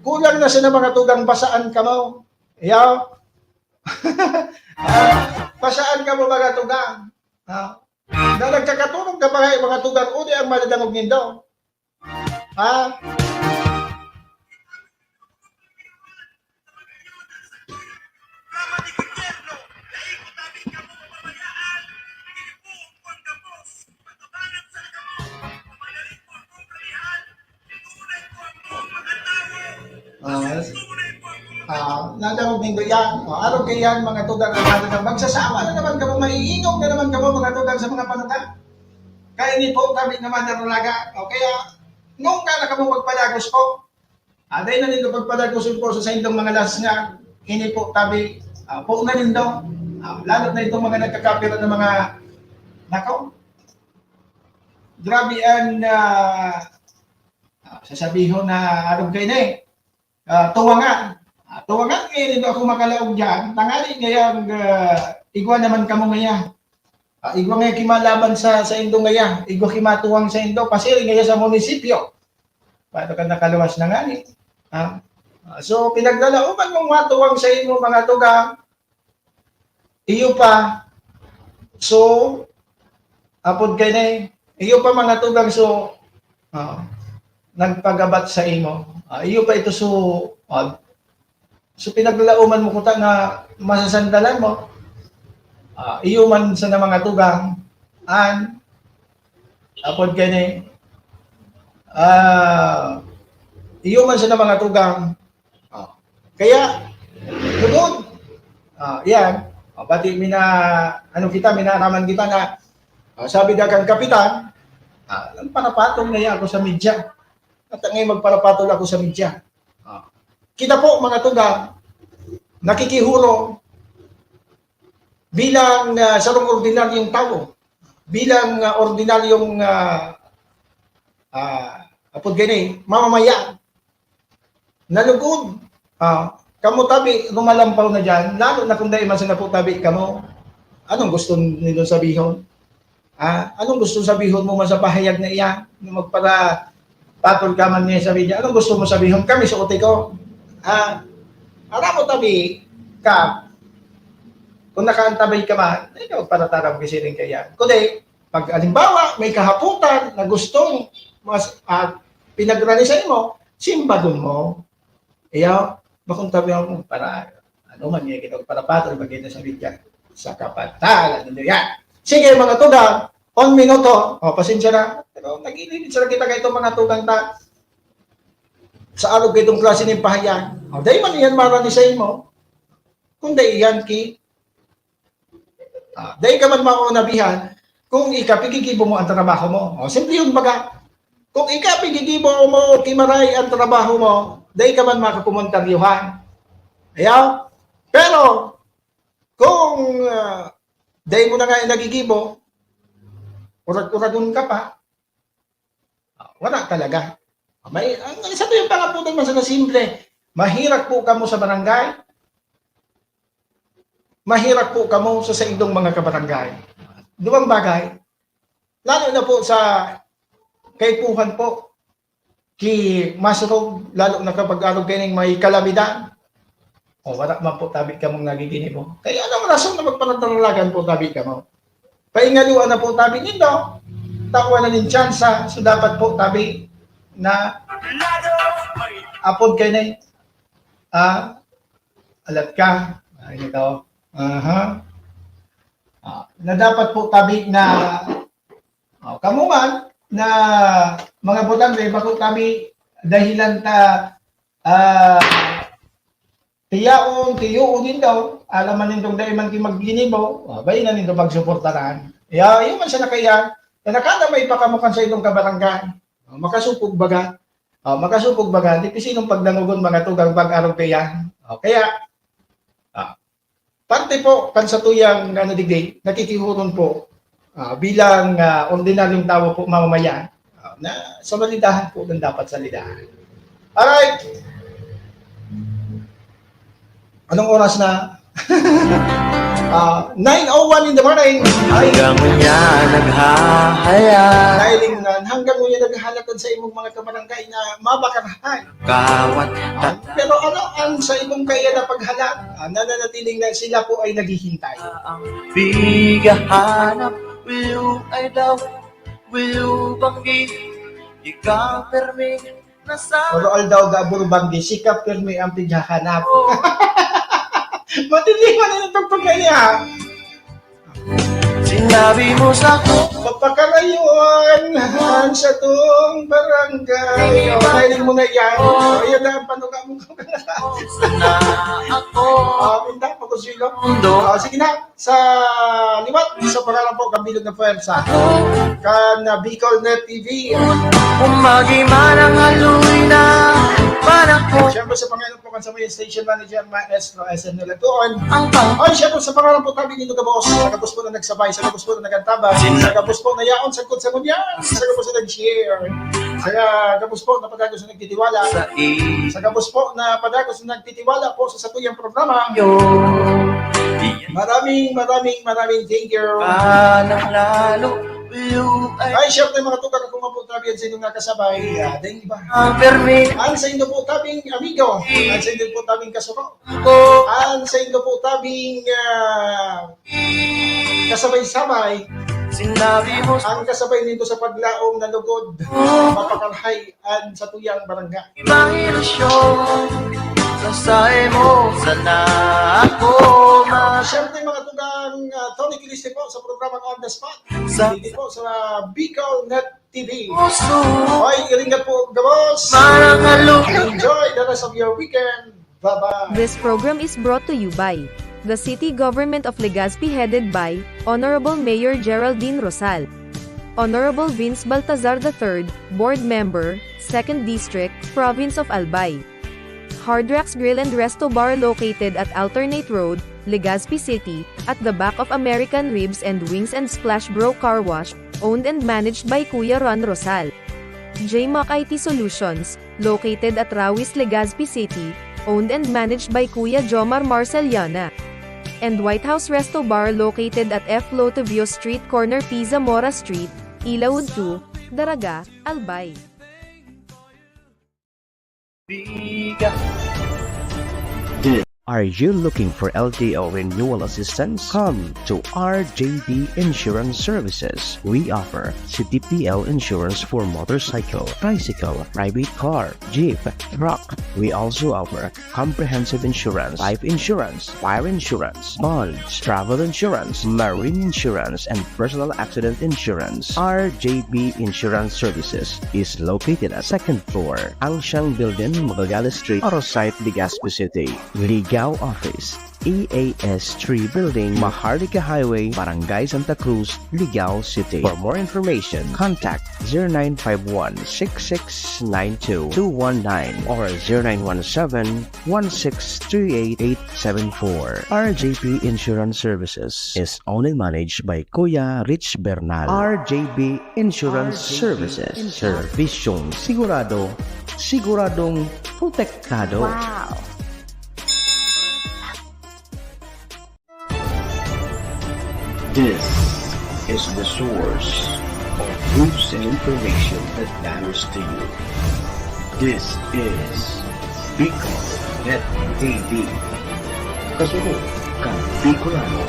kulang na sila, mga tugang, basaan kamo. Yaw. Ah, basaan kamo, mga tugang. Ah, na nagkakaturog ka pa nga, mga tugang, uli ang madadangog nindo. Ha? Ah, ah, nadangog nindo yan. Oh, arog kaiyan, mga tugang, ang mga tugang. Magsasama na naman kamo, maiinom na naman kamo, mga tugang, sa mga panuta. Kaya ini po, kami naman narulaga. O kaya, nung ka na kamo magpadagos po, ah, dahil na nindo pagpadagoson po sa saindong mga lasnga, ini po, tabi, ah, po na nindo. Ah, lalo na itong mga nagkakapira ng mga, nako, grabe ang, ah, ah, sasabihon na arog kayo na eh. Ah, tuwangan. Ah, tuwangan ngayon ito ako makalaog dyan. Tangani ngayang, ah, igwa naman kamo ngaya. Ah, igwa ngaya kimalaban sa, sa indo ngaya. Igwa kimatuwang sa indo. Pasiri ngaya sa munisipyo. Paano ka nakaluwas na nga ni? Ah, ah, so, pinaglalauman mong matuwang sa imo, mga tugang. Iyo pa. So, apod kay na eh. Iyo pa, mga tugang, so, ah, nagpagabat sa imo. Ah, iyo pa ito, so, ah, so, pinaglalauman mo kuta na masasandalan mo. Ah, iyo man sana mga tugang, an, apod kani, ah, iyo man sana mga tugang. Ah, kaya, lugod. Ah, yan. Ah, pati mina, ano kita, minaraman kita na, ah, sabi da kan kapitan, ah, "Nagparapatol na ako sa media. At ngayon magparapatol ako sa media." Ah, kita po, mga tugang, nakikihurong bilang, ah, sarong ordinaryong tawo, bilang, ah, ordinaryong, ah, ah, apod gani, mamamayan. Nalugod. Ah, kamo tabi, lumalampaw na diyan, lalo na kung dai man sana po tabi kamo. Anong gusto nindo sabihon? Ah, anong gusto sabihon mo man sa pahayag na iyan? Na magpara-, patol ka man niya sa media. Anong gusto mo sabihon? Kami, suoti ko. Ah, aram mo tabi ka, kung nakaantabay ka man, ikaw, paratarab ka siring kaya. Kundi, pag halimbawa, may kahapotan na gustong mas, ah, pinagrani sa imo, simbagon mo. Iyo, bakong tabi mo para, ano man, yung kita para patol, magkita sa media. Sa kapatalan ninyo yan. Sige, mga tugang, on minuto. O, pasensya na. Pero nag-iinit sa kita kay itong mga tugang ta sa arog kay itong klase ng pahayag. O, dahil man iyan marani sa imo. Kung dahil iyan ki, ah, dahil ka man maonabihan, kung ikapigigibo mo ang trabaho mo. O, simple yun baga. Kung ikapigigibo mo, kimaray ang trabaho mo, dahil ka man makakomentaryohan. Ayaw? Pero, kung, ah, dahil mo na nga nagigibo, urag-uragon ka pa, ah, wala talaga. May, ang isa to yung pangaputan man sa simple, mahirap po kamo sa barangay, mahirap po kamo sa saindong mga kabarangay. Duwang bagay, lalo na po sa kaipuhan po, ki masurog, lalo na kapag arog kaining may kalamidad. O, wala man po tabi kamong nagiginibo. Kaya anong rason na magpanagdalagan po tabi kamo? Paingaluan na po tabi nindo. Takwa na nin tsansa. So, dapat po tabi na apod kayo na, ah, alat ka. Ay, ito. Aha. Ah, na dapat po tabi na, oh, kamo man na mga butang, may bako tabi dahilan ta, ah, tiyaon, tiyoon nindo, alam man nindong dai man ki magginibo, ah, bayi na nindo pagsuportaran. Ya, yun man siya na kaya, na nakadamay pa kamo kan sa inyong kabarangay. Ah, makasupog baga. Ah, makasupog baga, di pisinong pagdangogon mga tugang pag-arog kaya. Ah, kaya, ah, parte po kan satuyang, ano, digdi, nakikihuron po, ah, bilang, ah, ordinaryong tawo po, mamamayan, ah, na sa malidahan po ng dapat salidahan. Alright. Anong oras na? Ah, nine oh one in the morning. Ay, hanggang ngunyan naghahayag. Dahil hanggang ngunyan naghahalat sa imong mga kabarangay na mabakarahay. Kawat. Ah, pero ano ang sa imong kaya na paghalat? Ah, nananatiling na sila po ay naghihintay. Ang pigahanap, will ay daw, will banggi, ikaw permi, nasa. Pero aldaw ga burbanggi, sika permi ang pighahanap. Matindi man ang pagpagkaya. Sinabi mo sa ko. Papakarayuan han satong barangay. O, nailing mo na yan. O, yan na ang panuga mo. Sana ako. Ah, pinta, pag-usilo. Mundo. Ah, sige na. Sa liwat, sa pangalan po, Kabilog na Pwersa. Kan, ah, Bicol Net T V. Kung magiman ang haloy na panahon. Siyempre, sa pangalan po kan sa may station manager, Maestro S M Nalatuon. Ang pang- Ay, siyempre, sa pangalan po tabi nindo gabos, sa gabos po na nagsabay, sa gabos po na nagantabay, sa gabos po na yaon, sa kod sa ngunyan, sa gabos na nag-share, sa gabos po na padagos na nagtitiwala, sa i- sa gabos po na padagos na nagtitiwala po sa satuyang programa. Yo. Maraming, maraming, maraming thank you. Panang lalo, you ay Ay, siyempre, mga tugang, kung mapunta yan sa inyong nakasabay, ah, dahil iba. Ang permi. Ang sa inyo po tabing amigo. Ang sa inyo po tabing kasuko. Ko. Ang sa inyo po tabing, ah, kasabay-sabay. Sinabi mo. Ang kasabay nito sa paglaom na lugod. Mapakalhay ang satuyang barangay. Ibang ilusyon. Sa saimo sana ako ma- Siyempre, mga tugang, Uh, Tony Kiliste po sa programang On The Spot. Sa dito po sa Bicol Net T V. Hoy, iringat po, gabos. Parang alok. Enjoy the rest of your weekend. Bye-bye. This program is brought to you by the City Government of Legazpi, headed by Honorable Mayor Geraldine Rosal, Honorable Vince Baltazar the third, Board Member, Second District, Province of Albay. Hard Rocks Grill and Resto Bar, located at Alternate Road, Legazpi City, at the back of American Ribs and Wings and Splash Bro Car Wash, owned and managed by Kuya Ron Rosal. J Mac I T Solutions, located at Rawis, Legazpi City, owned and managed by Kuya Jomar Marceliana. And White House Resto Bar, located at F Lotovio Street, corner P Zamora Street, Ilaud two, Daraga, Albay. Are you looking for L T O renewal assistance? Come to R J B Insurance Services. We offer C T P L insurance for motorcycle, tricycle, private car, jeep, truck. We also offer comprehensive insurance, life insurance, fire insurance, bonds, travel insurance, marine insurance, and personal accident insurance. R J B Insurance Services is located at second floor, Angshang Building, Magallanes Street, Arosite, Legazpi City. Ligao Office, E A S three Building, Maharlika Highway, Barangay Santa Cruz, Ligao City. For more information, contact zero nine five one six six nine two two one nine or zero nine one seven one six three eight eight seven four. R J B Insurance Services is owned and managed by Kuya Rich Bernal. R J B Insurance Services. Serbisyong sigurado, siguradong protektado. Wow! This is the source of news and information that matters to you. This is Bicol Net T V. Kasunod kan Bicolano.